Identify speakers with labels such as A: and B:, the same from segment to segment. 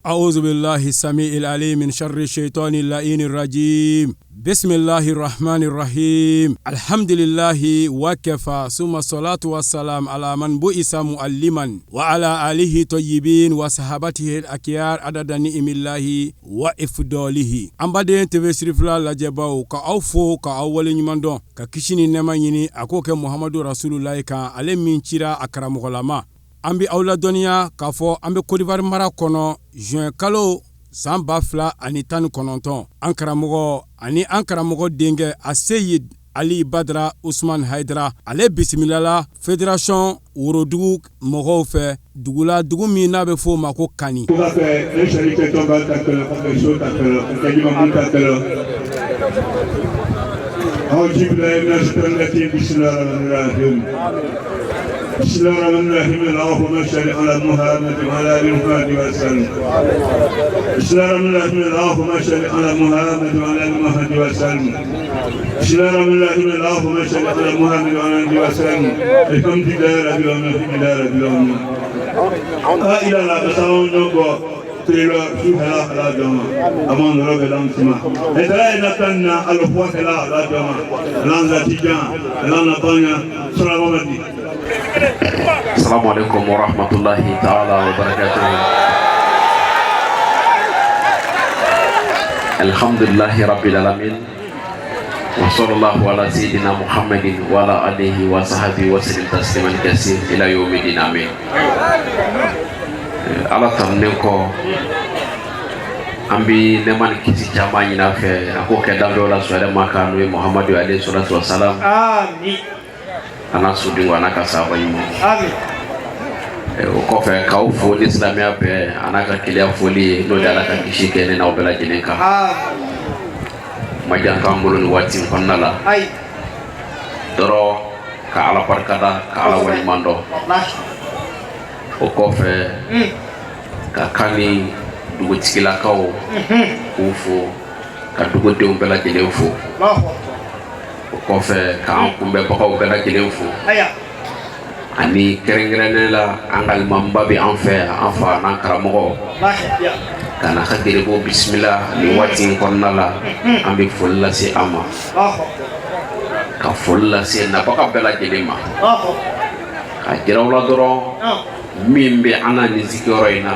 A: أعوذ بالله السميع العليم من شر الشيطان اللعين الرجيم بسم الله الرحمن الرحيم الحمد لله وكفى ثم الصلاة والسلام على من بعث معلما وعلى آله طيبين وصحابته الأخيار عدد نعم الله وإفضاله. An baden TV Sirifila lajɛbaw, ka aw fo, ka aw waleɲuman dɔn, ka kisi ni nɛɛma ɲini a k'o kɛ Muhamadu Rasululayi kan, ale min cira a karamɔgɔlama. An bɛ aw ladɔnniya k'a fɔ an bɛ Kodiwari mara kɔnɔ, juin kalo san 2019. An karamɔgɔ ani an karamɔgɔ denkɛ Aseyid Ali Badara Usman Hayidara, ale bisimilala fédération Worodugu mɔgɔw fɛ dugu la, dugu min n'a bɛ f'o ma ko Kani.
B: Ko ka fɛ ne sari kɛ tɔnba ta kɛlɛ ka so ta kɛlɛ ka ɲuman ta kɛlɛ. أعوذ بالله من الشيطان الرجيم. بسم الله الرحمن الرحيم. بسم الله الرحمن الرحيم. اللهم صل على محمد وعلى آل محمد وسلم. بسم الله الرحمن الرحيم. اللهم صل على محمد وعلى آل محمد وسلم. بسم الله الرحمن الرحيم. اللهم صل على محمد وعلى آله وسلم. الحمد لله رب العالمين. الحمد لله رب العالمين. لا إله إلا الله. Tela su hela ala jama amon robe lam sima etara ina tanna alo fo hela ala jama lanza tijan lana banya salamati.
C: السلام عليكم ورحمة الله تعالى وبركاته. الحمد لله رب العالمين وصلى الله على سيدنا محمد وعلى آله وصحبه وسلم تسليما كثيرا إلى يوم الدين آمين. Ala tanunen kɔ, an bɛ nɛɛma ni kisi caman ɲini a fɛ a k'o kɛ danfɛnw la sɔrɔ ma kan, n'o ye Muhamadu عليه الصلاة والسلام.
D: Amin.
C: A n'a sodenw, a n'a ka sahaba ɲumanw.
D: Amin.
C: O kɔfɛ, k'aw fo ni silamɛya bɛɛ a n'a ka keleya foli ye, n'o de Ala ka kisi kɛ ne n'aw bɛɛ lajɛlen kan.
D: Amin.
C: Kuma jan t'an bolo nin waati in kɔnɔna la.
D: Ayi.
C: Dɔrɔn ka Ala barikada, ka Ala waleɲuman dɔn.
D: Wallahi.
C: O kɔfɛ, ka kan ni dugutigilakaw k'u fo, ka dugudenw bɛɛ lajɛlen fo.
D: Allahu akbar.
C: O kɔfɛ, k'an kunbɛnbagaw bɛɛ lajɛlen fo.
D: Aya.
C: Ani kɛrɛnkɛrɛnnen la, an ka alimamiba bɛ an fɛ yan, an fa n'an karamɔgɔ.
D: Wallahi. Ya.
C: Ka n'a ka geribu bisimila nin waati in kɔnɔna la, an bɛ foli lase a ma.
D: Allahu akbar.
C: Ka foli lase nabaga bɛɛ lajɛlen ma.
D: Allahu akbar.
C: Ka jira u la dɔrɔn, min bɛ an na nin sigiyɔrɔ in na,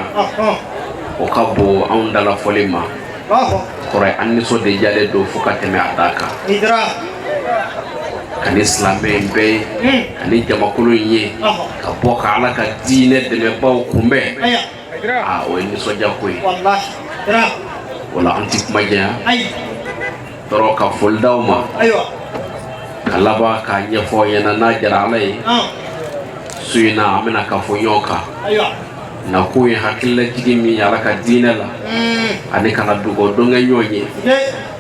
C: o ka bon anw dalafɔli ma.
D: Allahu akbar.
C: Kɔrɔ ye, an nisɔndiyalen don fo ka tɛmɛ a da kan.
D: Hidra.
C: Ka ni silamɛ in bɛɛ ye, ka ni jamakulu in ye, ka bɔ ka Ala ka diinɛ dɛmɛbaw kunbɛn.
D: Aya.
C: Aa, o ye nisɔndiya ko ye.
D: Wallahi. Hidra.
C: O la, an ti kuma janya.
D: Ayi.
C: Dɔrɔn ka foli d'aw ma.
D: Ayiwa.
C: Ka laban k'a ɲɛfɔ aw ɲɛna, n'a jara Ala ye, su in na an bɛna ka fɔ ɲɔgɔn kan.
D: Ayiwa.
C: Nakun ye hakililajigin min ye Ala ka diinɛ la, ani kana dugawu don kɛ ɲɔgɔn ye.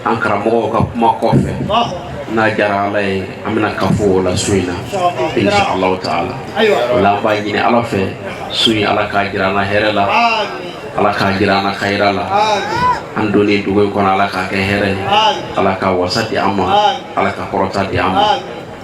C: An karamɔgɔw ka kuma kɔfɛ,
D: Allahu
C: n'a jara Ala ye, an bɛna kafo o la su in na, insha Allahu taala.
D: Ayiwa.
C: O la, an b'a ɲini Ala fɛ, su in, Ala k'a jira an na hɛrɛ la.
D: Amin.
C: Ala k'a jira an na kayira la.
D: Amin.
C: An donni dugu in kɔnɔ, Ala k'a kɛ hɛrɛ ye.
D: Amin.
C: Ala ka wasa di an ma.
D: Amin.
C: Ala ka kɔrɔta di an ma.
D: Amin.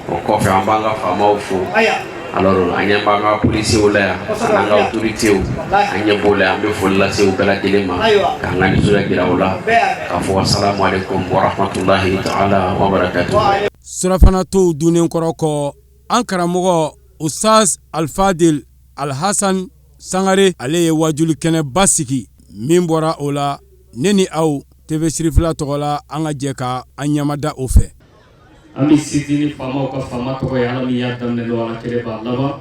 C: O kɔfɛ, an b'an ka faamaw fo.
D: Aya.
C: Alors, an ɲɛ b'an ka polisiw la yan, an'an ka autorités, an ɲɛ b'o la yan. An bɛ foli lase u bɛɛ lajɛlen ma.
D: Ayiwa.
C: K'an ka nisɔndiya jira u la.
D: Bɛɛ y'a mɛn.
C: K'a fɔ asalamu aleykum wa rahmatulahi taala wa barakatuh.
D: Wa
A: Surafana tow dunnen kɔrɔ kɔ, an karamɔgɔ Ustaz Alfadil Alhasan Sangare, ale ye wajuli kɛnɛba sigi. Min bɔra o la, ne ni aw, TV Sirifila tɔgɔ la, an ka jɛ ka an ɲɛmada o fɛ.
E: An bɛ sinsin ni faamaw ka faama tɔgɔ ye, Ala min y'a daminɛ n'o Ala kelen b'a laban,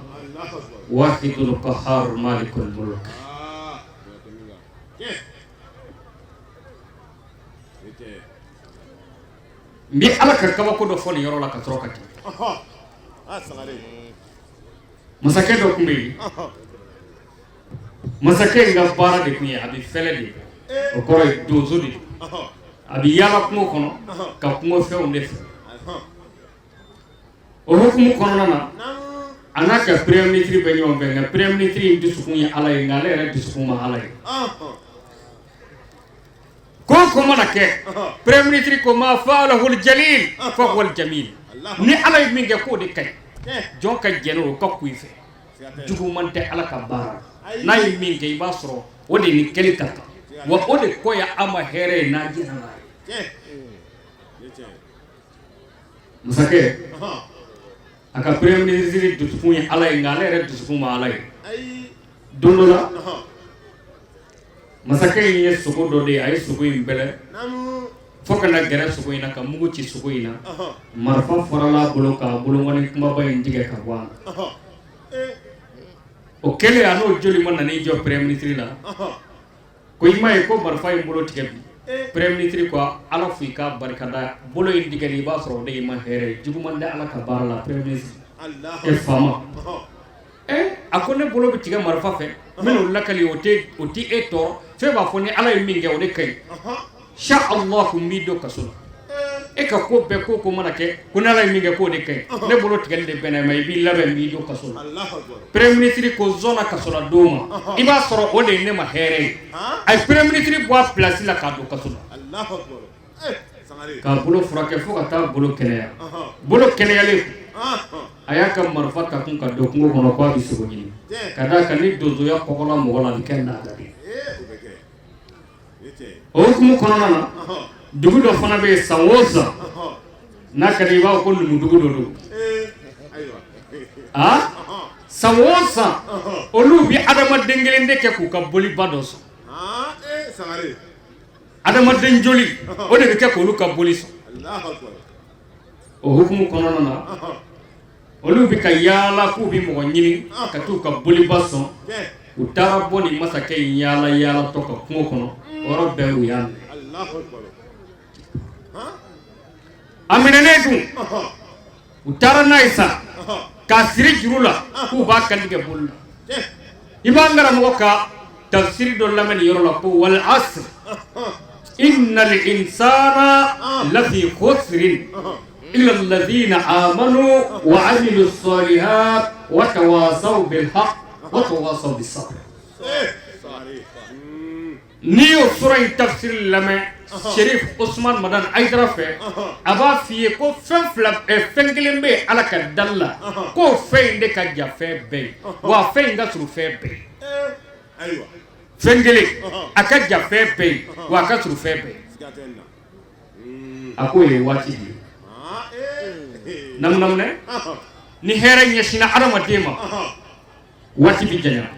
E: wahidul qahar malikul mulk. N bɛ Ala ka kabako dɔ fɔ nin yɔrɔ la ka sɔrɔ ka tɛmɛ. Masakɛ dɔ tun bɛ yen. Masakɛ in ka baara de tun ye, a bɛ fɛlɛ de, o kɔrɔ ye donso de, a bɛ yaala kungo kɔnɔ ka kungo fɛnw de fɛ. O hukumu kɔnɔna na, a n'a ka premier ministre bɛ ɲɔgɔn fɛ, nka premier ministre in dusukun ye Ala ye, nka ale yɛrɛ dusukun ma Ala ye. Ko o ko mana kɛ, premier ministre ko ma faalahul jalil fa huwal jamil, ni Ala ye min kɛ, k'o de ka ɲi. Jɔn ka jɛn n'o ka kun i fɛ, juguman tɛ Ala ka baara la. N'a ye min kɛ, i b'a sɔrɔ o de ni kɛli ka kan, wa o de kɔ ye an ma hɛrɛ ye n'an jɛnna n'a ye. Masakɛ a ka premier ministre dusukun ye Ala ye, nka ale yɛrɛ dusukun ma Ala ye. Don dɔ la, masakɛ in ye sogo dɔ de ye, a ye sogo in bɛlɛ fo ka na gɛrɛ sogo in na, ka mugu ci sogo in na. Marifa farala a bolo k'a bolonkɔni kumaba in tigɛ ka bɔ a la. O kɛlen, a n'o joli ma nan'i jɔ premier ministre la ko i m'a ye ko marifa in bolo tigɛ bi. Premier ministre ko Ala fo i k'a barikada, bolo in tigɛli, i b'a sɔrɔ o de y'i ma hɛrɛ ye. Juguman tɛ Ala ka baara la. Premier ministre e faama, a ko ne bolo bɛ tigɛ marifa fɛ, n bɛn'o lakali, o tɛ e tɔɔrɔ. Fɛn b'a fɔ ni Ala ye min kɛ, o de ka ɲi. Sha Allah, n b'i don kaso la. E ka ko bɛɛ, ko ko mana kɛ, ko ni Ala ye min kɛ, k'o de ka ɲi. Ne bolo tigɛli de bɛnna ma, i b'i labɛn, n b'i don kaso la. Premier ministre ko zɔnna kaso la don ma, i b'a sɔrɔ o de ye ne ma hɛrɛ ye. A ye premier ministre bɔ a place la k'a don kaso la, k'a bolo furakɛ fo ka taa bolo kɛnɛya. Bolo kɛnɛyalen, a y'a ka marifa ta kun ka don kungo kɔnɔ k'a bɛ sogo ɲini. Ka d'a kan ni donsoya kɔgɔla mɔgɔ la, a bɛ kɛ laada de ye. O hukumu kɔnɔna na, dugu dɔ fana bɛ yen, san o san n'a ka di i b'a fɔ ko numudugu dɔ don. Aa, san o san olu bɛ adamaden kelen de kɛ k'u ka boliba dɔ sɔn. Adamaden joli o de bɛ kɛ k'olu ka boli sɔn. O hukumu kɔnɔna na, olu bɛ ka yaala k'u bɛ mɔgɔ ɲini ka t'u ka boliba sɔn. U taara bɔ nin masakɛ in yaala yaalatɔ ka kungo kɔnɔ, o yɔrɔ bɛɛ u y'a minɛ. A minɛnen dun, u taara n'a ye sa k'a siri juru la k'u b'a kantigɛ boli la. I b'an karamɔgɔ ka tafsiri dɔ lamɛn nin yɔrɔ la ko wal asr innal insana lafi khusrin illa alladhina amanu wa amilu salihat wa tawasaw bil haqq wa tawasaw bis sabr. N'i y'o sura in tafsiri lamɛn Cherif Ousmane Madani Haidara fɛ, a b'a f'i ye ko fɛn fila, fɛn kelen bɛ yen Ala ka dali la, k'o fɛn in de ka jan fɛn bɛɛ ye, wa fɛn in ka surun fɛn bɛɛ ye. Fɛn kelen a ka jan fɛn bɛɛ ye, wa a ka surun fɛn bɛɛ ye. A k'o ye waati de ye. Namunamunɛ ni hɛrɛ ɲɛsinna adamaden ma, waati bɛ janya,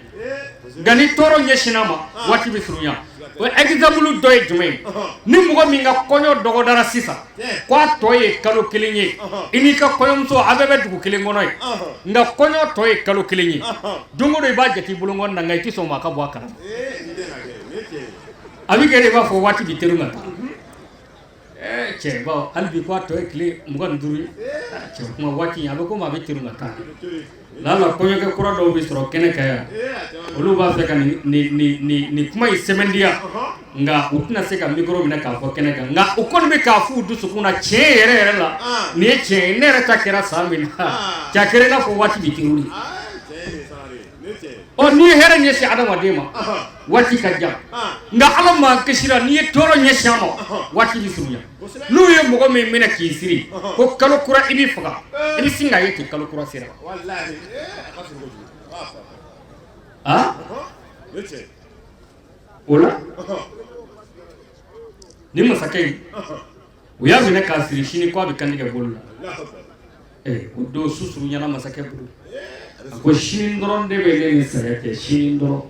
E: nka ni tɔɔrɔ ɲɛsinna ma, waati bɛ surunya. O exemple dɔ ye jumɛn ye? Ni mɔgɔ min ka kɔɲɔ dɔgɔdara sisan ko a tɔ ye kalo kelen ye, i n'i ka kɔɲɔmuso a bɛɛ bɛ dugu kelen kɔnɔ ye, nka kɔɲɔ tɔ ye kalo kelen ye, don o don i b'a jate i bolonkɔni na, nka i tɛ sɔn maa ka bɔ a kalama. A bɛ kɛ i b'a fɔ waati bɛ teri ka taa. Cɛ bawo hali bi ko a tɔ ye tile 25 ye. Cɛ kuma waati a bɛ komi a bɛ teri ka taa. Lala kɔɲɔkɛ kura dɔw bɛ sɔrɔ kɛnɛ kan yan, olu b'a fɛ ka nin kuma in sɛmɛntiya, nka u tɛna se ka micro minɛ k'a fɔ kɛnɛ kan, nka u kɔni bɛ k'a f'u dusukun na tiɲɛ yɛrɛ yɛrɛ la, nin ye tiɲɛ ye. Ne yɛrɛ ta kɛra san min na, cɛ a kɛra i n'a fɔ waati bɛ teri de. Ɔ, n'i ye hɛrɛ ɲɛsin adamaden ma, waati ka jan, nka Ala m'an kisira, n'i ye tɔɔrɔ ɲɛsin a ma, waati bɛ surunya. N'u ye mɔgɔ min minɛ k'i siri ko kalo kura i bɛ faga, i bɛ sin k'a ye ten kalo kura sera. A o la, ni masakɛ in, u y'a minɛ k'a siri, sini k'a bɛ kantigɛ bolo la. O don su surunyana masakɛ bolo. A ko sini dɔrɔn de bɛ ne ni saya cɛ, sini dɔrɔn.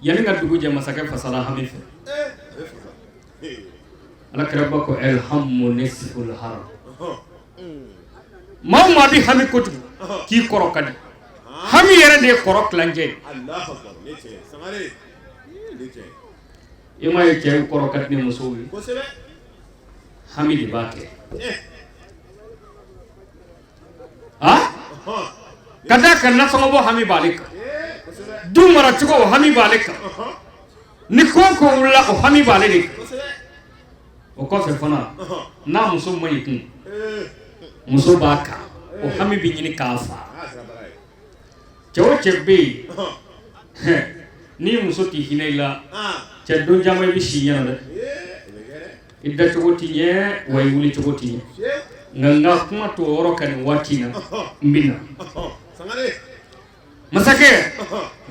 E: Yanni ka dugu jɛ, masakɛ fasala hami fɛ. Ala kiraba ko alhammu nisful haram. Maa o maa bɛ hami kojugu, k'i kɔrɔ ka di. Hami yɛrɛ de ye kɔrɔ tilancɛ ye. I m'a ye cɛw kɔrɔ ka di ni musow ye, hami de b'a kɛ. A ka d'a kan nasɔngɔ bɔ hami b'ale kan, du maracogo o hami b'ale kan, ni ko o ko wulila, o hami b'ale de kan. O kɔfɛ fana, n'a muso ma ɲi kun, muso b'a kan, o hami bɛ ɲini k'a fa. Cɛ o cɛ bɛ yen, n'i muso tɛ hinɛ i la, cɛ don caman i bɛ si ɲɛna dɛ. I dacogo tɛ ɲɛ, wa i wuli cogo tɛ ɲɛ. Nka n ka kuma to o yɔrɔ kan nin waati in na, n bɛ na. Masakɛ,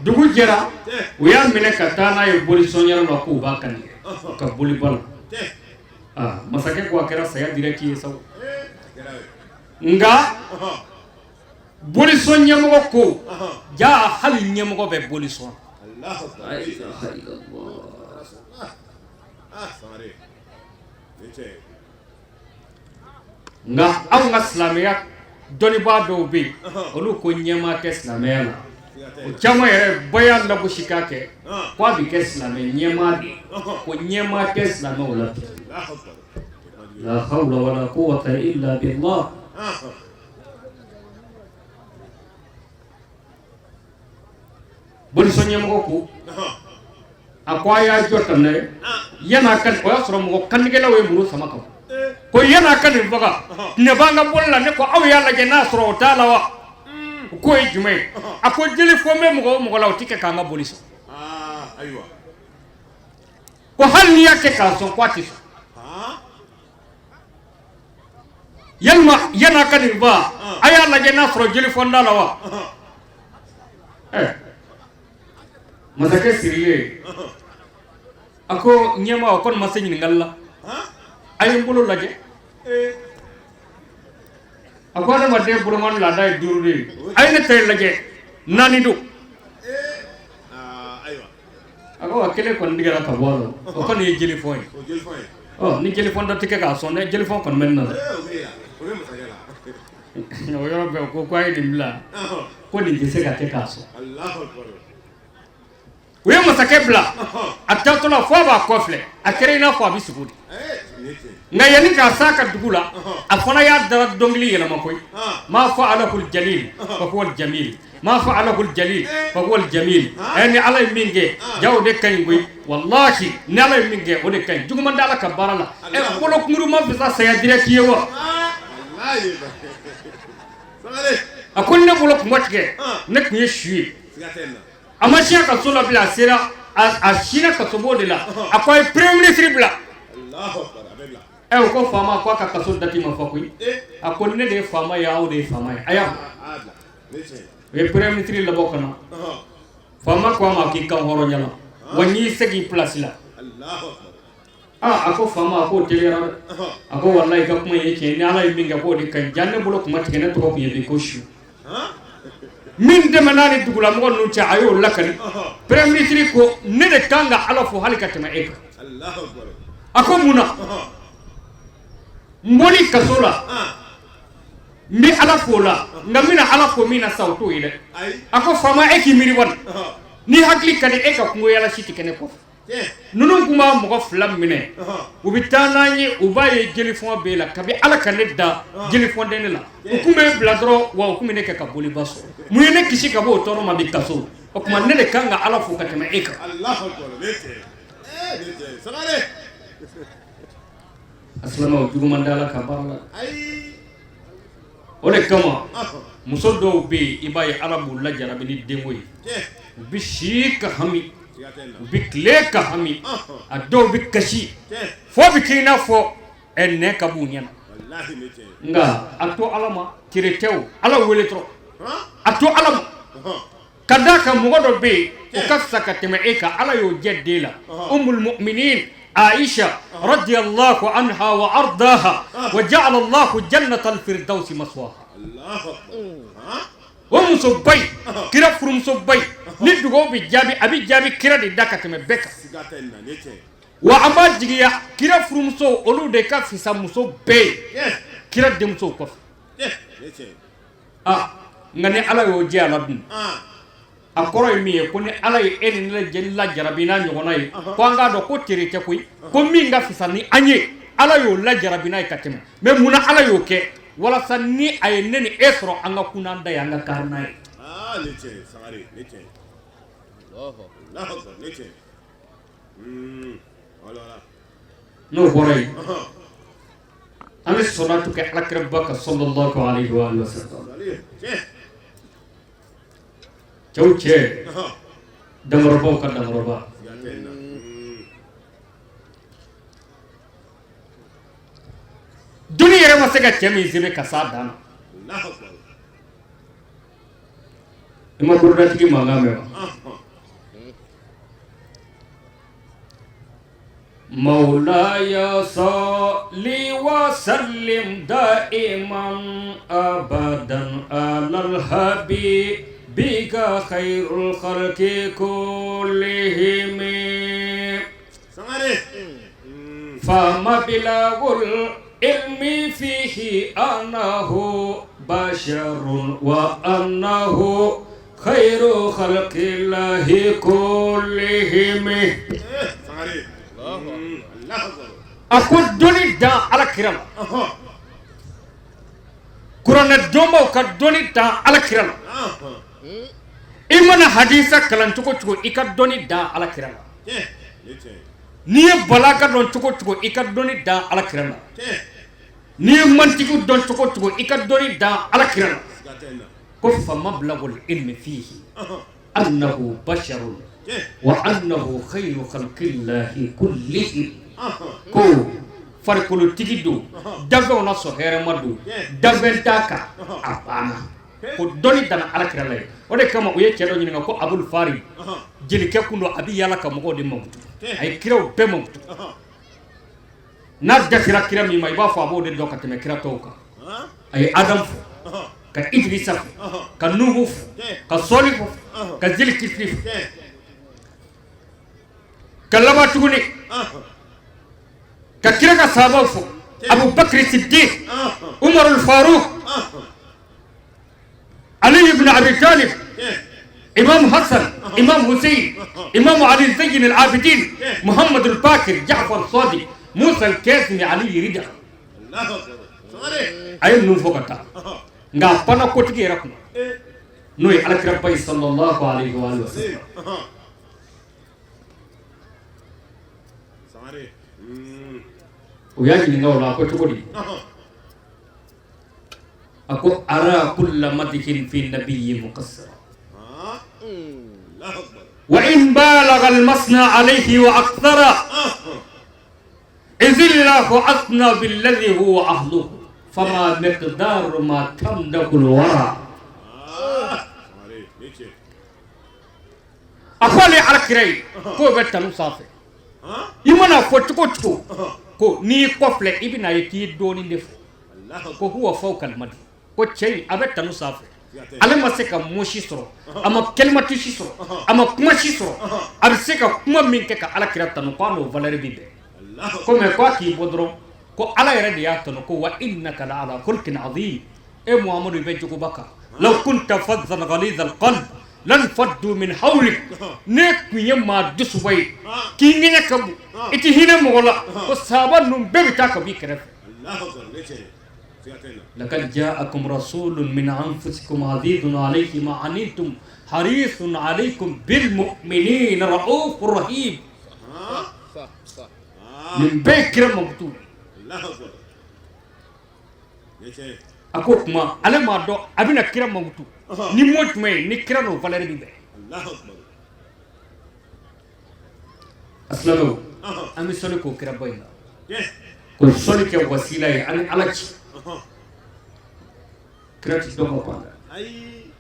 E: dugu jɛra, u y'a minɛ ka taa n'a ye bolisɔnyɔrɔ la k'u b'a kantigɛ ka boliba la. Aa, masakɛ ko a kɛra saya direct ye sa. Nka bolisɔn ɲɛmɔgɔ ko ja hali ɲɛmɔgɔ bɛ bolisɔn.
C: La ilaha illallah.
E: Nka anw ka silamɛya dɔnnibaa dɔw bɛ yen, olu ko ɲɛmaa tɛ silamɛya la. O caman yɛrɛ bɛɛ y'a lagosi k'a kɛ ko a bɛ kɛ silamɛ ɲɛmaa de ye, ko ɲɛmaa tɛ silamɛw la bi. La hawla wala quwwata illa billah. Bolisɔn ɲɛmɔgɔ ko a ko a y'a jɔ tan dɛ, yan'a ka, o y'a sɔrɔ mɔgɔ kantigɛlaw ye muru sama ka bɔ, ko yan'a ka nin faga, ne b'an ka boli la. Ne ko aw y'a lajɛ n'a sɔrɔ o t'a la wa? O k'o ye jumɛn ye? A ko jeli fɔ n bɛ mɔgɔ o mɔgɔ la, o tɛ kɛ k'an ka boli sɔn. Ko hali n'i y'a kɛ k'a sɔn, ko a tɛ sɔn. Yalima yan'a ka nin faga, a y'a lajɛ n'a sɔrɔ jeli fɔ n t'a la wa? Ɛ, masakɛ sirilen a ko ɲɛmaa, o kɔni ma se ɲininkali la, a ye n bolo lajɛ. A ko adamaden bolonkɔni laada ye duuru de ye, a ye ne ta in lajɛ, naani don. A ko wa kelen kɔni tigɛra ka bɔ a la, o kɔni ye jelifɔn ye. Ɔ, ni jelifɔn dɔ tɛ kɛ k'a sɔn dɛ, jelifɔn kɔni bɛ ne na dɛ. O yɔrɔ bɛɛ ko a ye nin bila, ko nin tɛ se ka kɛ k'a sɔn. U ye masakɛ bila a taatɔ la, fo a b'a kɔ filɛ, a kɛra i n'a fɔ a bɛ sugo de. Nka yanni k'a s'a ka dugu la, a fana y'a dara dɔnkili yɛlɛma koyi. Ma fa'alahul jalil fa huwal jamil, ma fa'alahul jalil fa huwal jamil. Ɛ, ni Ala ye min kɛ, ja o de ka ɲi koyi. Walahi, ni Ala ye min kɛ, o de ka ɲi. Juguman tɛ Ala ka baara la. Ɛ, bolo kunkuruma fisa saya direct ye wa? A ko ne bolo kun ma tigɛ, ne tun ye su ye. A ma siya ka so la bilen, a sera a sinna kasobon de la. A ko a ye premier ministre bila. Ɛ, o ko faama ko a ka kaso date ma fɔ koyi. A ko ne de ye faama ye, aw de ye faama ye, a y'a u ye premier ministre labɔ ka na. Faama ko a ma k'i kan hɔrɔnya la wa, n y'i segin place la. Aa, a ko faama, a k'o teliyara dɛ. A ko walayi, i ka kuma ye tiɲɛ, ni Ala ye min kɛ, k'o de ka ɲi. Ja ne bolo kuma tigɛ, ne tɔgɔ tun ye bi ko su. Min tɛmɛna ni dugulamɔgɔ ninnu cɛ, a y'o lakali. Premier ministre ko ne de kan ka Ala fo hali ka tɛmɛ e kan. A ko mun na? N bɔli kaso la, n bɛ Ala fo la, nka n bɛna Ala fo min na sa, o t'o ye dɛ. A ko faama, e k'i miiri wani, ni hakili ka di e ka kungo yala si tɛ kɛ ne kɔfɛ. Ninnu tun b'a mɔgɔ fila minɛ, u bɛ taa n'an ye, u b'a ye jelifɔn b'e la. Kabi Ala ka ne da, jelifɔn tɛ ne la. U tun bɛ bila dɔrɔn wa, u tun bɛ ne kɛ ka boliba sɔrɔ. Mun ye ne kisi ka bɔ o tɔɔrɔ ma bi kaso? O tuma ne de kan ka Ala fo ka tɛmɛ e kan. A silamɛw, juguman tɛ Ala ka baara la. O de kama muso dɔw bɛ yen, i b'a ye Ala b'u lajarabi ni denko ye. U bɛ si ka hami, u bɛ tile ka hami, a dɔw bɛ kasi fo bɛ k'i n'a fɔ ɛ nɛ ka b'u ɲɛna. Nka a to Ala ma, tere tɛ o, Ala wele dɔrɔn, a to Ala ma. Ka d'a kan mɔgɔ dɔ bɛ yen, o ka fisa ka tɛmɛ e kan, Ala y'o jɛ den la. Umul mu'minin Aisha radiyallahu anha wa ardaha wa ja'ala Allahu jannatal firdausi maswaha. O musoba in, kira furumusoba in, ni dugawu bɛ jaabi, a bɛ jaabi kira de da ka tɛmɛ bɛɛ kan. Wa an b'a jigiya kira furumuso, olu de ka fisa muso bɛɛ ye kira denmusow kɔfɛ. Aa, nka ni Ala y'o jɛ a la dun, a kɔrɔ ye min ye ko ni Ala ye e ni ne jɛ lajarabi n'a ɲɔgɔnna ye, ko an k'a dɔn ko tere tɛ koyi, ko min ka fisa ni an ye, Ala y'o lajarabi n'a ye ka tɛmɛ. Mais munna Ala y'o kɛ? Walasa ni a ye ne ni e sɔrɔ, an ka kun n'an da ye, an ka kari n'a ye. N'o bɔra yen, an bɛ sɔlatu kɛ alakiraba kan sallallahu alaihi wa sallam. Cɛw cɛ, dankɔrɔbaw ka dankɔrɔba, duni yɛrɛ ma se ka cɛ min sebe ka s'a dan na. I ma bolodatigi mankan mɛn wa? مولاي صل وسلم دائما ابدا على الحبيب بك خير الخلق كلهم.
D: Sangare.
E: فمبلغ العلم فيه أنه بشر وأنه خير خلق الله كلهم.
D: Sangare. Allahu akbar.
E: A ko dɔnni dan Ala kira la. Kuranɛ dɔnbaw ka dɔnni dan Ala kira la. I mana hadisa kalan cogo cogo, i ka dɔnni dan Ala kira la.
D: Tiɲɛ. Ni tiɲɛ.
E: N'i ye balaga dɔn cogo cogo, i ka dɔnni dan Ala kira la.
D: Tiɲɛ.
E: N'i ye mantiki dɔn cogo cogo, i ka dɔnni dan Ala kira la.
D: Siga tɛ nin na.
E: Ko فمبلغ العلم فيه أنه بشر
D: Tiɲɛ.
E: وأنه خير خلق الله كلهم. Ko farikolotigi don, danfɛnw na sɔn hɛrɛma don, danfɛn t'a kan, a banna. Ko dɔnni danna Ala kira la ye. O de kama u ye cɛ dɔ ɲininka ko Abul Fari, jelikɛ kun don, a bɛ yaala ka mɔgɔw de mankutu, a ye kiraw bɛɛ mankutu. N'a dasira kira min ma, i b'a fɔ a b'o de dɔn ka tɛmɛ kira tɔw kan. A ye Adam fɔ, ka Idrissa fɔ, ka Nuhu fɔ, ka Sɔli fɔ, ka Zelikifili fɔ, ka laban tuguni ka kira ka sahabaw fɔ, Abubakar Siddiq, Umar al-Faruq, Ali ibn Abi Talib, Imam Hassan, Imam Hussein, Imam Ali Zayn al-Abidin, Muhammad al-Bakir, Ja'far Sadiq, Musa al-Kazimi, Ali Rida.
D: Allahu akbar. Sangare.
E: A ye ninnu fɔ ka taa, nka a panna kotigi yɛrɛ kunna, n'o ye alakiraba ye صلى الله عليه وسلم.
D: Sangare.
E: U y'a ɲininka o la, a ko cogo di? A ko أرى كل مدح في النبي مقصرا
D: Allahu akbar.
E: وإن بالغ المثنى عليه وأكثر، إذ الله أثنى بالذي هو أهله، فما مقدار ما تمدح الورى.
D: Sangare. Ni tiɲɛ.
E: A ko ale alakira ye k'o bɛ tanu sanfɛ, i mana fɔ cogo cogo, ko n'i y'i kɔfilɛ, i bɛna ye k'i ye dɔɔnin de fɔ.
D: Allahu akbar.
E: Ko هو فوق المدح, ko cɛ in a bɛ tanu sanfɛ, ale ma se ka mot si sɔrɔ, a ma kalimatu si sɔrɔ, a ma kuma si sɔrɔ, a bɛ se ka kuma min kɛ ka alakira tanu, ko a n'o valeur bi bɛn.
D: Allahu
E: Ko mais ko a k'i bɔ dɔrɔn, ko Ala yɛrɛ de y'a tanu ko وإنك لعلى خلق عظيم. E Muhamadu, i bɛ jogoba kan. لو كنت فظا غليظ القلب لانفضوا من حولك. Ne tun ye maa dusuba ye k'i ŋɛɲɛ ka bon, i tɛ hinɛ mɔgɔ la, ko sahaba ninnu bɛɛ bɛ taa ka b'i kɛrɛfɛ.
D: Allahu akbar. Ni tiɲɛ. Siga tɛ nin na.
E: لقد جاءكم رسول من أنفسكم عزيز عليه ما عنتم حريص عليكم بالمؤمنين رؤوف رحيم. Nin bɛɛ ye kira mankutu.
D: Allahu akbar. Ni tiɲɛ.
E: A ko kuma ale m'a dɔn a bɛna kira mankutu ni mot jumɛn ye ni kira n'o valeur bi bɛn.
D: Allahu akbar.
E: A silamɛw, an bɛ sɔli k'o kiraba in la,
D: Tiɲɛ.
E: k'o sɔli kɛ wasila ye an ni Ala ci. Kira ti dɔn ka ban dɛ.
D: Ayi.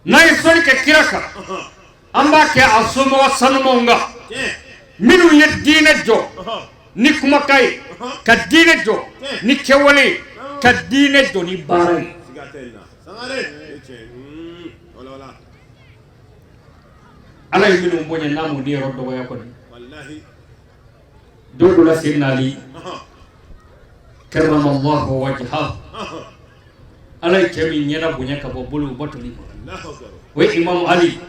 E: N'an ye sɔli kɛ kira kan, an b'a kɛ a somɔgɔ sanumanw kan,
D: Tiɲɛ.
E: minnu ye diinɛ jɔ ni kumakan ye, ka diinɛ jɔ ni kɛwale ye, ka diinɛ jɔ ni baara ye.
D: Siga tɛ nin na. Sangare. Ni tiɲɛ. Wala wala.
E: Ala ye minnu bonya, n'a m'u niyɔrɔ dɔgɔya kɔni.
D: Wallahi.
E: Don dɔ la, Seydina Ali كرم الله وجهه, Ala ye cɛ min ɲɛda bonya ka bɔ bolo batoli ma,
D: Allahu akbar.
E: O ye Imamu Ali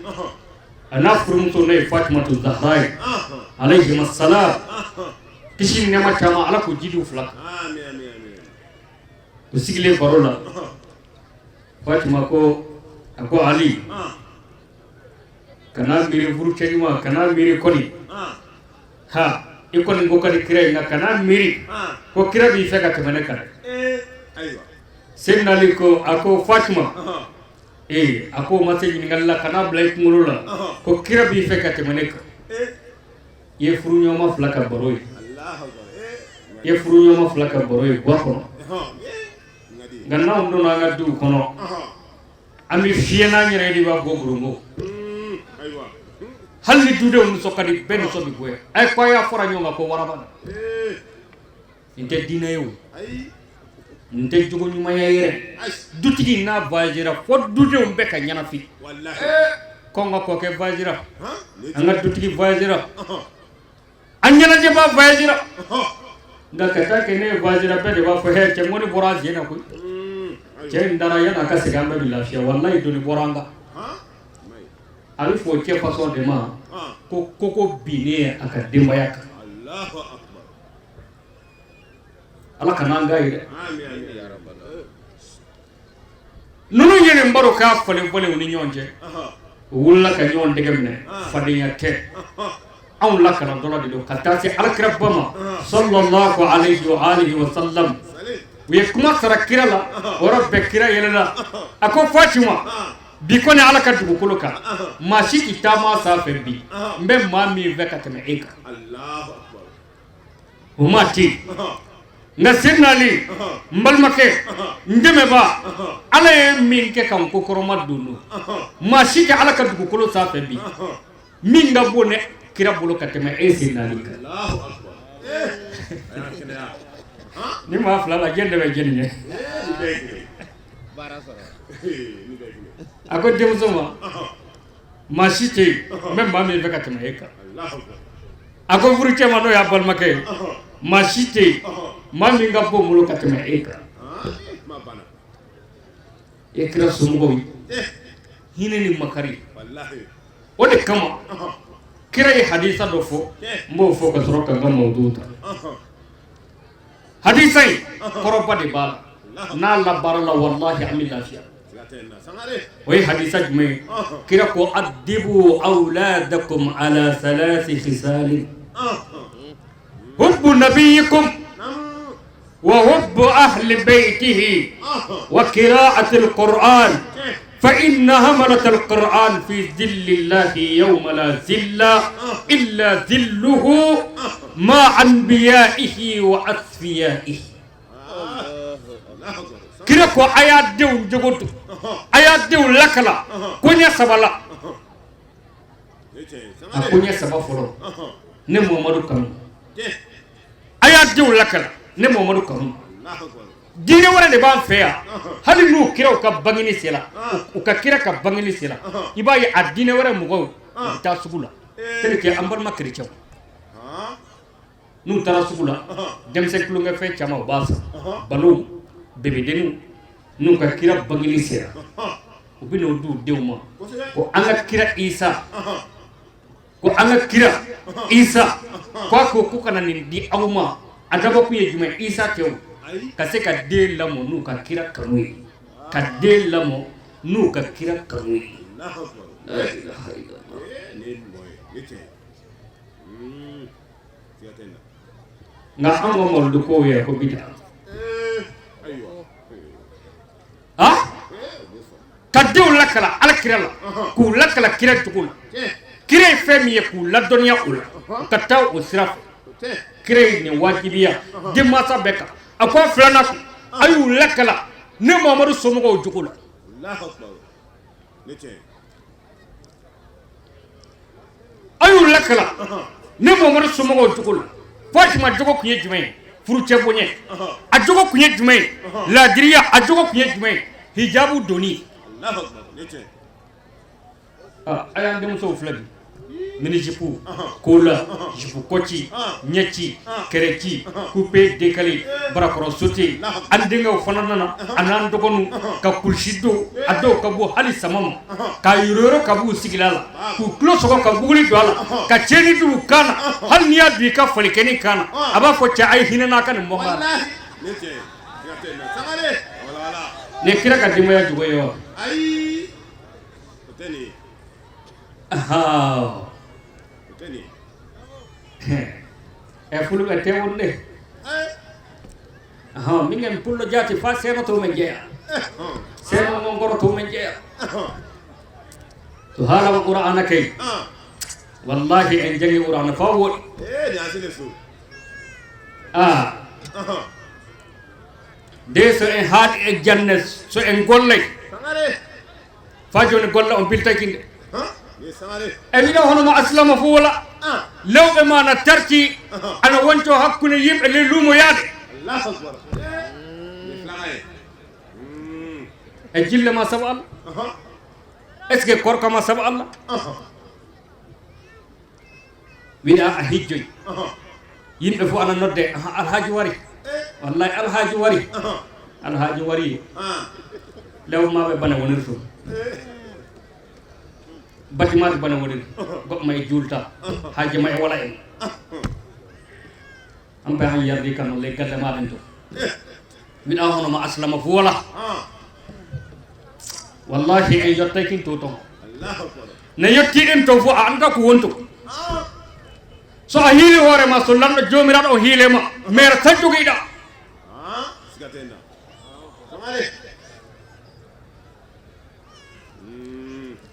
E: a n'a furumuso, n'o ye Fatimatu Zahra ye, عليهما السلام. Kisi ni nɛɛma caman, Ala k'o jidi u fila kan.
D: Amin amin amin.
E: U sigilen baro la, Fatima ko, a ko Ali, kana miiri furu cɛ ɲuman, kana miiri kɔni ha, i kɔni ko ka di kira ye, nka kana miiri ko kira b'i fɛ ka tɛmɛ ne kan dɛ.
D: Ayiwa.
E: Seydina Ali ko, a ko Fatima, ee, a ko o ma se ɲininkali la, kana bila i kunkolo la ko kira b'i fɛ ka tɛmɛ ne kan. I ye furuɲɔgɔnma fila ka baro ye.
D: Allahu akbar.
E: I ye furuɲɔgɔnma fila ka baro ye guwa kɔnɔ.
D: Ngadi.
E: Nka n'anw donna an ka duw kɔnɔ, An bɛ fiyɛ n'an yɛrɛ ye de, i b'a fɔ ko gorongo. Hali ni dudenw nisɔn ka di, bɛɛ nisɔn bɛ goya. A ye ko a y'a fɔra ɲɔgɔn kan ko waraba na. Nin tɛ diinɛ ye o, nin tɛ jogo ɲumanya yɛrɛ. Dutigi n'a voyagera, fo dudenw bɛɛ ka ɲɛnafin ko n ka kɔkɛ voyagera, an ka dutigi voyagera, an ɲɛnajɛba voyagera. Nka ka taa kɛ ne ye voyagera, bɛɛ de b'a fɔ hɛ, cɛ ŋɔni bɔra a sen na koyi. Cɛ in dara, yan'a ka segin an bɛɛ bɛ lafiya. Walayi, doni bɔra an kan. A bɛ fɔ o cɛ fasɔn de ma ko koko binnen a ka denbaya kan. Ala kana an ka ye dɛ. Ninnu ye nin baro k'a falen falen u ni ɲɔgɔn cɛ, u wulila ka ɲɔgɔn dɛgɛ minɛ. Fadenya tɛ anw lakalantɔla de don ka taa se alakiraba ma, sallallahu alayhi wa alihi wa sallam. U ye kuma sara kira la, o yɔrɔ bɛɛ kira yɛlɛla, a ko Fatima, bi kɔni ala ka dugukolo kan, maa si tɛ taama sanfɛ bi n bɛ maa min fɛ ka tɛmɛ e kan, o maa tɛ yen. Nka Seydina Ali, n balimakɛ, n dɛmɛba, ala ye min kɛ ka n ko kɔrɔma don don, maa si tɛ ala ka dugukolo sanfɛ bi min ka bon ne kira bolo ka tɛmɛ e Seydina Ali kan. Ni maa fila la, jɛn de bɛ jɛni ye. A ko denmuso ma, maa si tɛ yen n bɛ maa min fɛ ka tɛmɛ e kan. A ko furucɛ ma, n'o y'a balimakɛ ye, maa si tɛ yen maa min ka bon n bolo ka tɛmɛ e kan. E kira somɔgɔw ye hinɛ ni makari. O de kama kira ye hadisa dɔ fɔ, n b'o fɔ ka sɔrɔ ka n ka mawudu ta. Hadisa in kɔrɔba de b'a la, n'a labaara la, walahi an bɛ lafiya. O ye hadisa jumɛn ye? Kira ko addibu awladakum ala salasi khisalin: hubbu nabiyikum wa hubbu ahli baytihi wa qira'ati alquran, fa inna hamalat alquran fi zillillahi yawma la zilla illa zilluhu ma anbiya'ihi wa asfiyaihi. Kira ko a y'a denw jogo to, a y'a denw lakala koɲɛ saba la. A koɲɛ saba fɔlɔ, ne Muhamadu kanu. A y'a denw lakala ne Muhamadu kanu. Diinɛ wɛrɛ de b'an fɛ yan, hali n'u kiraw ka bangeni sera, u ka kira ka bangeni sera, i b'a ye a diinɛ wɛrɛ mɔgɔw, u bɛ taa sugu la, tel que an balima kerecɛnw. N'u taara sugu la, denmisɛn tulonkɛfɛn caman u b'a san, ballon, bebedenninw. N'u ka kira bangeni sera, u bɛ n'o di u denw ma ko an ka kira Isa, ko an ka kira Isa ko a ko ko ka na nin di aw ma. A dabɔkun ye jumɛn? Isa tɛ o, ka se ka den lamɔ n'u ka kira kanu ye, ka den lamɔ n'u ka kira kanu ye. La ilaha illallah. Nka an ka mawuludu ko yɛrɛ ko bida a ka denw lakala ala kira la, k'u lakala kira cogo la, kira ye fɛn min ye, k'u ladɔnniya o la, u ka taa o sira fɛ. Kira ye nin wajibiya denmansa bɛɛ kan. A ko a filanan kun, a y'u lakala ne Muhamadu somɔgɔw jogo la. A y'u lakala ne Muhamadu somɔgɔw jogo la. Fatima jogo tun ye jumɛn ye? Furucɛ bonya. A jogo tun ye jumɛn ye? Laadiriya. A jogo tun ye jumɛn ye? Hijabu donni. A y'an denmusow filɛ bi, mini-jupe kola, jupe kɔci, ɲɛci, kɛrɛci, coupé décalé, barakɔrɔ sauté. An denkɛw fana nana a n'an dɔgɔninw ka kulusi don, a dɔw ka bɔ hali sama ma k'a yɔrɔ ka b'u sigila la, k'u tulo sɔgɔ, ka buguli don a la, ka chaîne don u kan na. Hali n'i y'a don i ka falikɛnin kan na, a b'a fɔ cɛ a ye hinɛ n'a ka nin bɔ nin kira ka denbaya jogo ye wa? E fulɓe tewonde min pullo jaati fa seeno to men jeeya, seeno ngo goro to men jeeya, to haalama qur'ana kay, wallahi en jangi qur'ana fa woɗi a de so en haaɗi e janne so en gollay. Fa joni golle on biltakinde e wiɗa hono mo aslama fo wala lewɓe ma na tarti ana wonto hakkunde yimɓe ley luumo yaade e jille ma saabu Allah est ce que korka ma saabu Allah wiɗa a hijjoy yimɓe fof ana nodde alhaji wari wallahi alhaji wari alhaji wari lew maɓe bane woniri toon batimaji bane woniri goɗɗo ma e juulta haaji ma e wala en an ɓe han yardi kam ley galle maɗen to wiɗa hono ma aslama fo wala wallahi en yettay kin to ton ne yettiɗen to fof a anda ko wonto so a hiili hoore ma so lamɗo jomiraɗo o hiilema maire tan joguiɗa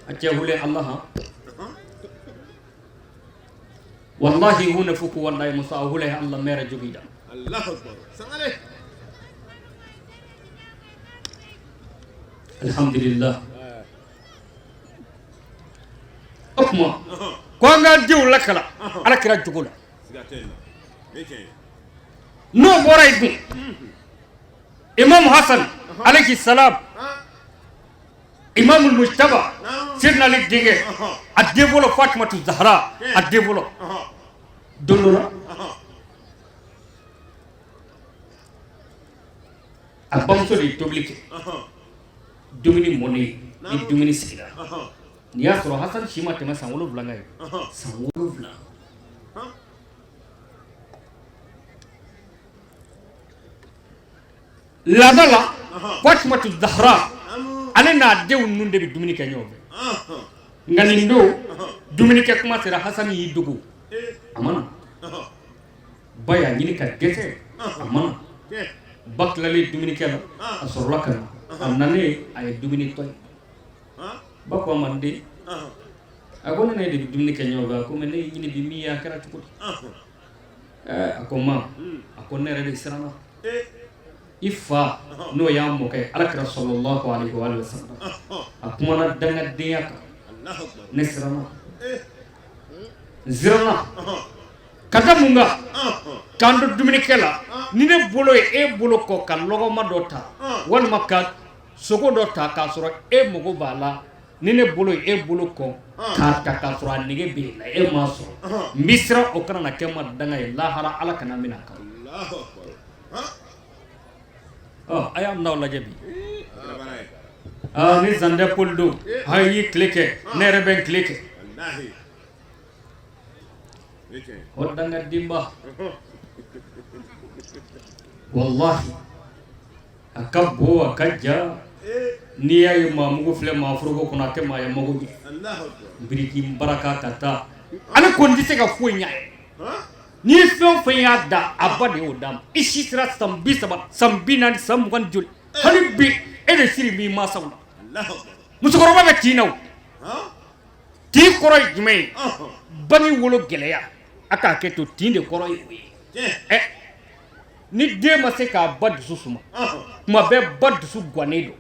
E: acce huule Allah ha wallahi hunde fof ko wonɗa e mo so a huule e Allah maire joguiɗa alhamdulillah o tuma ko an k'an denw lakala ala kira jogo la n'o bɔra yen dun imam Hasan alayhi salam imam mujtaba Seydina Ali denkɛ a den fɔlɔ Fatimatu Zahra a den fɔlɔ don dɔ la a bamuso de ye tobili kɛ dumuni mɔnen ni dumuni sigira n'i y'a sɔrɔ Hasan si ma tɛmɛ san 7 kan ye san 7 laada la Fatimatu Zahra ale n'a denw ninnu de bɛ dumuni kɛ ɲɔgɔn fɛ nka nin don dumuni kɛ kuma sera Hasan y'i dogo a ma na ba y'a ɲini ka dɛsɛ a ma na ba tilalen dumuni kɛ la a sɔrɔla ka na a nanen a ye dumuni tɔ ye ba ko a ma n den a ko ne ne de bɛ dumuni kɛ ɲɔgɔn fɛ a ko mais ne y'i ɲini bi min ye a kɛra cogo di a ko ma a ko ne yɛrɛ de siranna i fa n'o y'an mɔkɛ ala kira sallallahu alaihi wa sallam a kumana dangadenya kan ne siranna n siranna ka da mun kan k'an to dumunikɛ la ni ne bolo ye e bolo kɔ ka lɔgɔma dɔ ta walima ka sogo dɔ ta k'a sɔrɔ e mago b'a la ni ne bolo ye e bolo kɔ k'a ta k'a sɔrɔ a nege bɛ e la e m'a sɔrɔ n bɛ siran o kana na kɛ n ma danga ye lahara ala kana n minɛ a kan ɔ a y'an n'aw lajɛ bi aa ni zandɛ poli don a y'i tile kɛ ne yɛrɛ bɛ n tile kɛ o dangadenba wallahi a ka bon a ka ja n'i y'a ye maa mugu filɛ maa foroko kɔnɔ a tɛ maa ye mago ɲɛ biriki baraka ka taa ale kɔni tɛ se ka foyi ɲɛ ye n'i ye fɛn o fɛn y'a da a ba de y'o d'a ma i si sera san 30 san 40 san 20 ni joli hali bi e de siri b'i mansaw la musokɔrɔba bɛ tin na o tin kɔrɔ ye jumɛn ye bange wolo gɛlɛya a k'a kɛ to tin de kɔrɔ ye o ye ɛ ni den ma se k'a ba dusu suma tuma bɛɛ ba dusu gannen don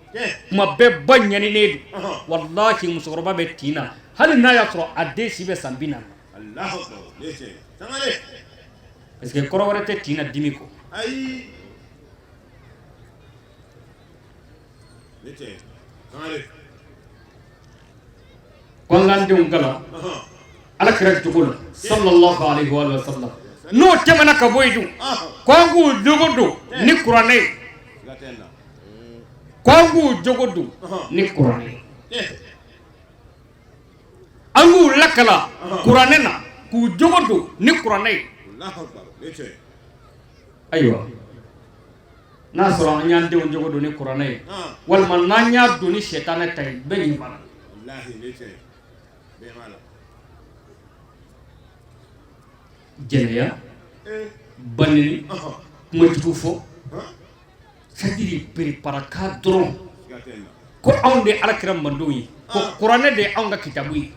E: tuma bɛɛ ba ɲaninen don walahi musokɔrɔba bɛ tin na hali n'a y'a sɔrɔ a den si bɛ san 40 na parce que kɔrɔ wɛrɛ tɛ tin na dimi kɔ ko an k'an denw kalan ala kira jogo la sallallahu alaihi wa sallam n'o tɛmɛna ka bɔ yen dun ko an k'u jogo don ni kuranɛ ye ko an k'u jogo don ni kuranɛ ye an k'u lakala kuranɛ na k'u jogo don ni kuranɛ ye ayiwa n'a sɔrɔ an y'an denw jogo don ni kuranɛ ye walima n'an y'a don ni sɛtanɛ ta ye bɛɛ ɲɛ b'a la jɛnɛya banni kuma jugu fɔ c'est-à-dire piriparaka dɔrɔn ko anw de ye ala kira mandenw ye ko kuranɛ de ye anw ka kitabu ye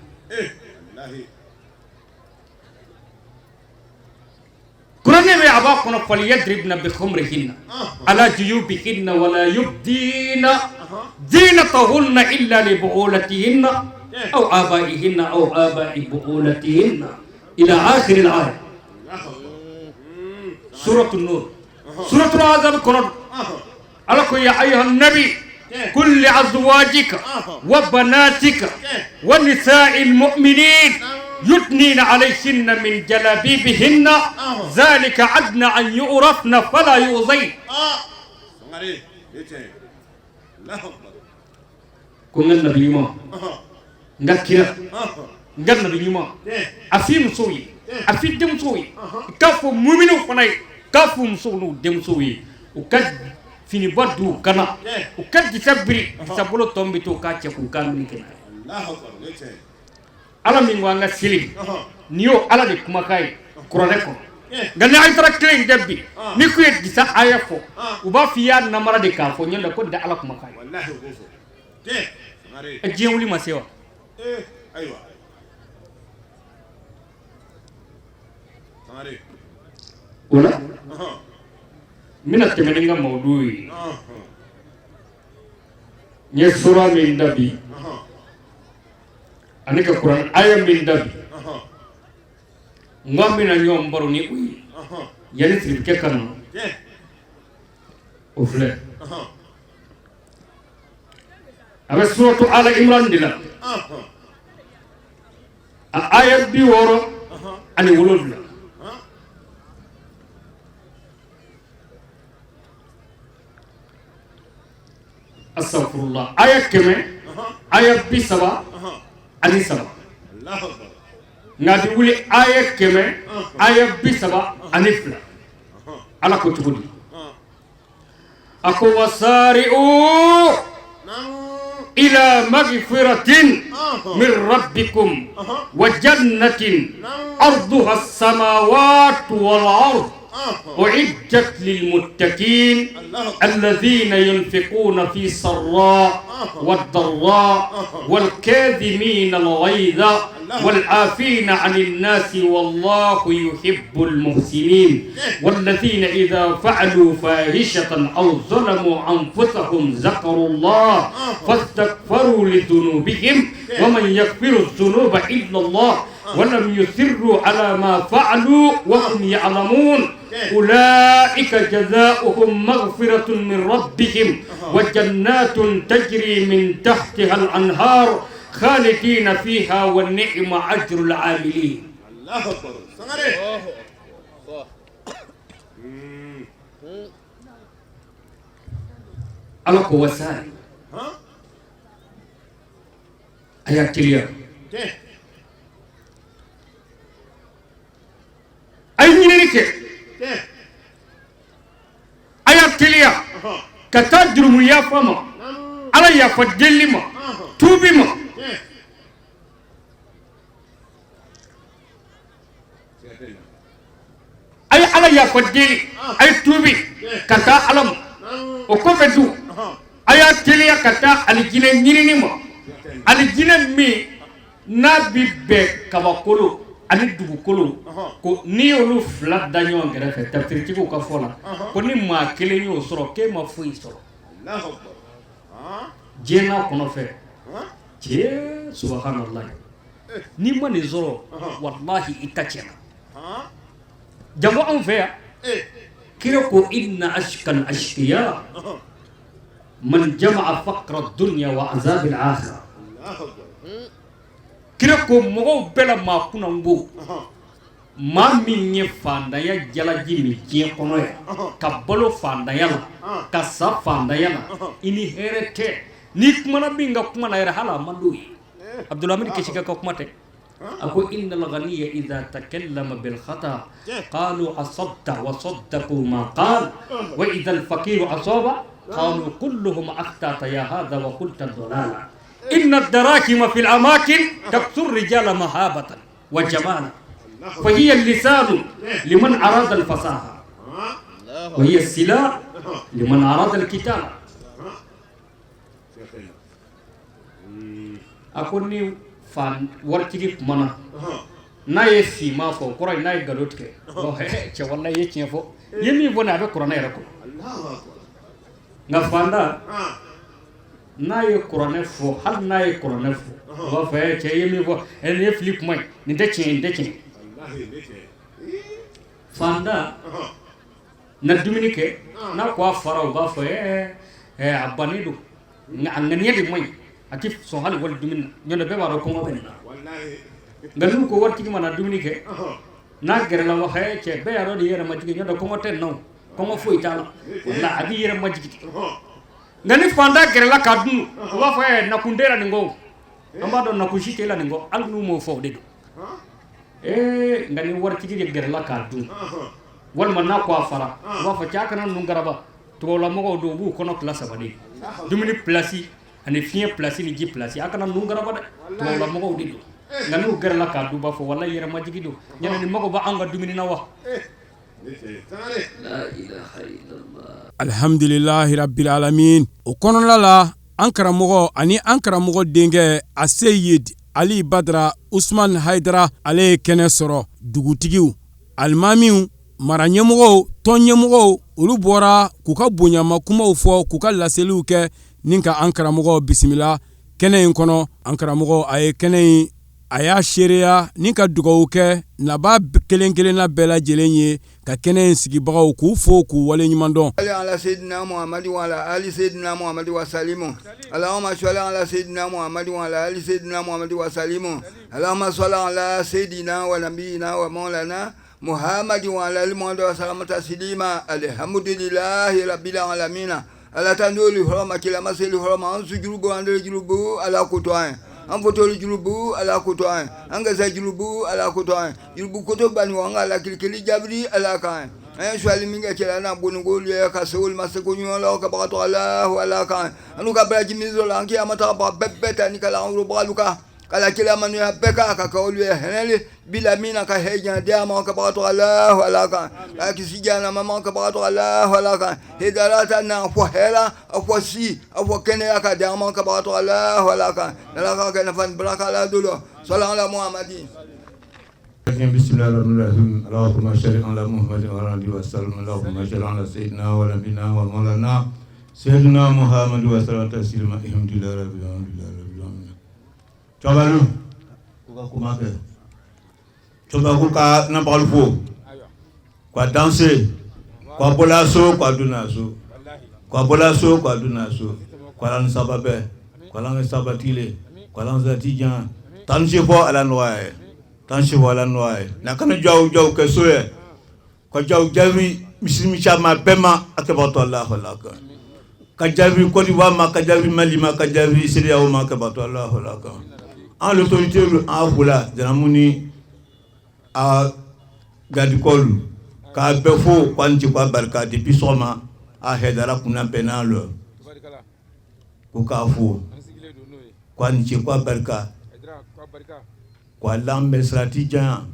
E: kuranɛ bɛ a b'a kɔnɔ falyadribna bi khumurihinna ala juyubihinna wala yubdina زينتهن إلا لبعولتهن أو آبائهن أو آباء بعولتهن إلى آخر الآية. سورة النور، سورة الأحزاب kɔnɔ، Ala ko: يا أيها النبي قل لأزواجك وبناتك ونساء المؤمنين يدنين عليهن من جلابيبهن ذلك أدنى أن يعرفن فلا يؤذين.
D: Sangare, e tiɲɛ ye. Allahu akbar.
E: Ko n ka nabi ɲuman, n ka kira, n ka nabi ɲuman, a f'i musow ye, a f'i denmusow ye, k'a fɔ muminiw fana ye, k'a fɔ musow n'u denmusow ye, u ka finiba don u kana, u ka disa biri, disa bolo tɔ min bɛ to, u k'a cɛ k'u kan min kɛ n'a ye.
D: Allahu akbar, e tiɲɛ ye.
E: Ala min ko an ka seli, nin y'o Ala de kumakan ye kuranɛ kɔnɔ. Nka ni an taara kelen in tɛ bi, ni ko ye disa aya fɔ, u b'a fɔ i y'a namara de k'a fɔ ɲɛ la ko nin tɛ Ala kumakan ye.
D: Wallahi, u b'o fɔ. Tiɲɛ. Sangare.
E: Diɲɛ wuli ma se wa?
D: Eh, ayiwa. Sangare.
E: O la n bɛna tɛmɛ ni n ka mawudu ye. N ye sura min da bi ani ka kuran aya min da bi, n ko an bɛna ɲɔgɔn baro ni o ye yanni sirikɛ ka na. O filɛ, a bɛ suratu Ala Imran de la, a aya 67. Astaghfirullah, aya 100, aya 33.
D: Allahu akbar.
E: Nka a bɛ wuli aya 100, aya 32. Ala ko cogo di? A ko: وسارعوا إلى مغفرة من ربكم وجنة عرضها السماوات والأرض أعدت للمتقين الذين ينفقون في السراء والضراء والكاظمين الغيظ والعافين عن الناس والله يحب المحسنين والذين إذا فعلوا فاحشة أو ظلموا أنفسهم ذكروا الله فاستغفروا لذنوبهم ومن يغفر الذنوب إلا الله ولم يصروا على ما فعلوا وهم يعلمون أولئك جزاؤهم مغفرة من ربهم وجنات تجري من تحتها الأنهار خالدين فيها ونعم أجر العاملين.
D: Allahu akbar. Sangare.
E: Ala ko: وسارعوا, a y'a teliya, a ye ɲinini kɛ, a y'a teliya ka taa jurumu yafa ma, Ala yafa deli ma, tuubi ma. A ye Ala yafa deli, a ye tuubi ka taa Ala ma. O kɔfɛ dun, a y'a teliya ka taa alijinɛ ɲinini ma, alijinɛ min n'a bi bɛn kabakolo ani dugukolo ko, n'i y'olu fila da ɲɔgɔn kɛrɛfɛ, tafsiritigiw ka fɔ la ko ni maa kelen y'o sɔrɔ, k'e ma foyi sɔrɔ
D: Allahu akbar.
E: Diɲɛ n'a kɔnɔfɛ. Cɛ, subahanallahi, n'i ma nin sɔrɔ, walahi, i ta tiɲɛna. Jango anw fɛ yan. Kira ko: إن أشقى الأشقياء من جمع فقر الدنيا وعذاب الآخرة.
D: Allahu akbar.
E: Kira ko mɔgɔw bɛɛ la maa kunnango, maa min ye fantanya jalaji min diɲɛ kɔnɔ yan, ka balo fantanya la, ka sa fantanya la, i ni hɛrɛ tɛ. N'i kumana min ka kuma na yɛrɛ, hali a man d'o ye. Abdulhamid Kesika ka kuma tɛ. A ko: إن الغني إذا تكلم بالخطأ قالوا أصبت وصدقوا ما قال وإذا الفقير أصاب قالوا كلهم أخطأت يا هذا وقلت الضلالة إن الدراهم في الأماكن تكسو الرجال مهابة وجمالا فهي اللسان لمن أراد الفصاحة وهي السلاح لمن أراد القتال. A ko ni fa waritigi kumana, n'a ye finman fɔ, o kɔrɔ ye n'a ye nkalon tigɛ. Cɛ, walahi, i ye tiɲɛ fɔ, i ye min fɔ nin, a bɛ kuranɛ yɛrɛ kɔnɔ.
D: Allahu akbar.
E: Nka fantan N'a ye kuranɛ fɔ, hali n'a ye kuranɛ fɔ, u b'a fɔ: "Ɛ cɛ, i ye min fɔ, ɛ, nin ye fili kuma ye, nin tɛ tiɲɛ ye, nin tɛ tiɲɛ ye." Fantan na dumuni kɛ, n'a ko a fara, u b'a fɔ: "Ɛɛ ɛ, a bannen don, nka a ŋaniya de man ɲi, a tɛ sɔn hali wali dumuni na." Ɲɔntɛ, bɛɛ b'a dɔn kɔngɔ bɛ nin na. Nka n'u ko waritigi mana dumuni kɛ, n'a gɛrɛla wa: "Ɛ cɛ, bɛɛ y'a dɔn nin yɛrɛ majigin, ɲɔntɛ kɔngɔ tɛ nin na o, kɔngɔ foyi t'a la, wala a b'i yɛrɛ majigin." Nka ni fantan gɛrɛla ka dun, u b'a fɔ: "Ɛ, nakun tɛ la nin kɔ o, an b'a dɔn nakun si tɛ la nin kɔ." Hali n'u m'o fɔ, o de don. Ee, nka ni waritigi de gɛrɛla k'a dun, walima n'a ko a fara, u b'a fɔ: "Cɛ, a kana ninnu garaba, tubabulamɔgɔw don, u b'u kɔnɔ tila saba de ye, dumuni pilasi ani fiɲɛ pilasi ni ji pilasi. A kana ninnu garaba dɛ, tubabulamɔgɔw de don." Nka n'u gɛrɛla k'a dun, u b'a fɔ: "Walahi, yɛrɛ majigi don, ɲɛnɛ ni mago b'anw ka dumuni na wa."
A: Alhamdulilahi rabbil alamin. O kɔnɔna la, an karamɔgɔ ani an karamɔgɔ denkɛ Aseyid Ali Badara Usman Hayidara, ale ye kɛnɛ sɔrɔ. Dugutigiw, alimamiw, mara ɲɛmɔgɔw, tɔn ɲɛmɔgɔw, olu bɔra k'u ka bonyama kumaw fɔ, k'u ka laseliw kɛ ni ka an karamɔgɔ bisimila kɛnɛ in kɔnɔ. An karamɔgɔ, a ye kɛnɛ in, a y'a seereya ni ka dugawu kɛ nabaa kelen kelenna bɛɛ lajɛlen ye, ka kɛnɛ in sigibagaw k'u fo, k'u waleɲuman dɔn.
F: على سيدنا محمد وعلى آل سيدنا محمد وسلم. اللهم صل على سيدنا محمد وعلى آل سيدنا محمد وسلم. اللهم صل على سيدنا ونبينا ومولانا محمد وعلى آل محمد وسلم تسليما. الحمد لله رب العالمين. Ala tandoli hɔrɔma kila maseli hɔrɔma an sujurubu an dere jurubu ala koto an ye, an fotoli jurubu ala koto an ye, an gɛsɛ jurubu ala koto an ye, jurubu koto bani an ka lakilikeli jabiri ala kan ye. An ye suwali min kɛ cɛla n'a bonigolu ye ka se olu ma seko ɲuman la ka bagatɔ alahu ala kan ye. An n'u ka baraji min sɔrɔ an kiyama taga baga bɛɛ bɛɛ ta ni kala an worobagalu kan kala kila manuya bɛɛ kan ka kɛ olu ye hɛnɛli bila min na ka hɛjan di a ma ka bagatɔ alahu ala kan ka kisi jahanama ma ka bagatɔ alahu ala kan hidarata na fɔ hɛra a fɔ si a fɔ kɛnɛya ka di a ma ka bagatɔ alahu ala kan ala ka kɛ nafa ni baraka ala dolo sɔlɔ ala muhamadi.
B: بسم الله الرحمن الرحيم. اللهم صل على محمد وعلى اله وسلم. اللهم صل على سيدنا ونبينا ومولانا سيدنا محمد وسلم تسليما. الحمد لله رب العالمين، الحمد لله رب العالمين. Cɔbalu ko ka kuma kɛ cɔba ko ka nabagalu fo ka danse ka bɔla so ka donna so ka bɔla so ka donna so ka ala ni saba bɛɛ ka ala ni sabatile ka ala ni sati jan tan se fɔ ala nɔgɔya ye tan se fɔ ala nɔgɔya ye na kana jaw jaw kɛ so ye ka jaw jaabi misilimi caman bɛɛ ma a kɛbatɔ Alahu kan ka jaabi Côte d'Ivoire ma, ka jaabi Mali ma, ka jaabi CEDEAO ma, kɛbatɔ Alahu kan. An l'autorité an fola janamu ni a gadikɔlu k'a bɛɛ fo k'an ci k'a barika depuis sɔgɔma a hɛdara kunna bɛɛ n'a lɔ ko k'a fo k'a ni ce k'a barika k'a lan bɛ sirati janya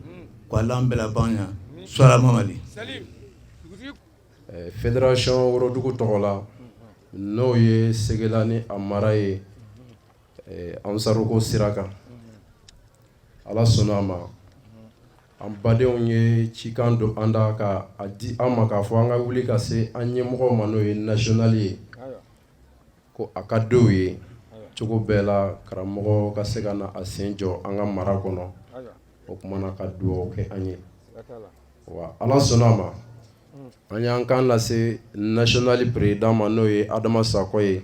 B: k'a lan bɛɛ laban ɲa sɔrɔ mamadi.
G: Fédération Worodugu tɔgɔ la, n'o ye Segela ni a mara ye, Ansaruko sira kan, Ala sɔnna a ma, an badenw ye cikan don an da ka a di an ma k'a fɔ an ka wuli ka se an ɲɛmɔgɔw ma, n'o ye national ye, ko a ka dɔw ye cogo bɛɛ la karamɔgɔ ka se ka na a sen jɔ an ka mara kɔnɔ. O kumana ka dugawu kɛ an ye wa. Ala sɔnna a ma, an y'an kan lase national président ma, n'o ye Adama Sakɔ ye,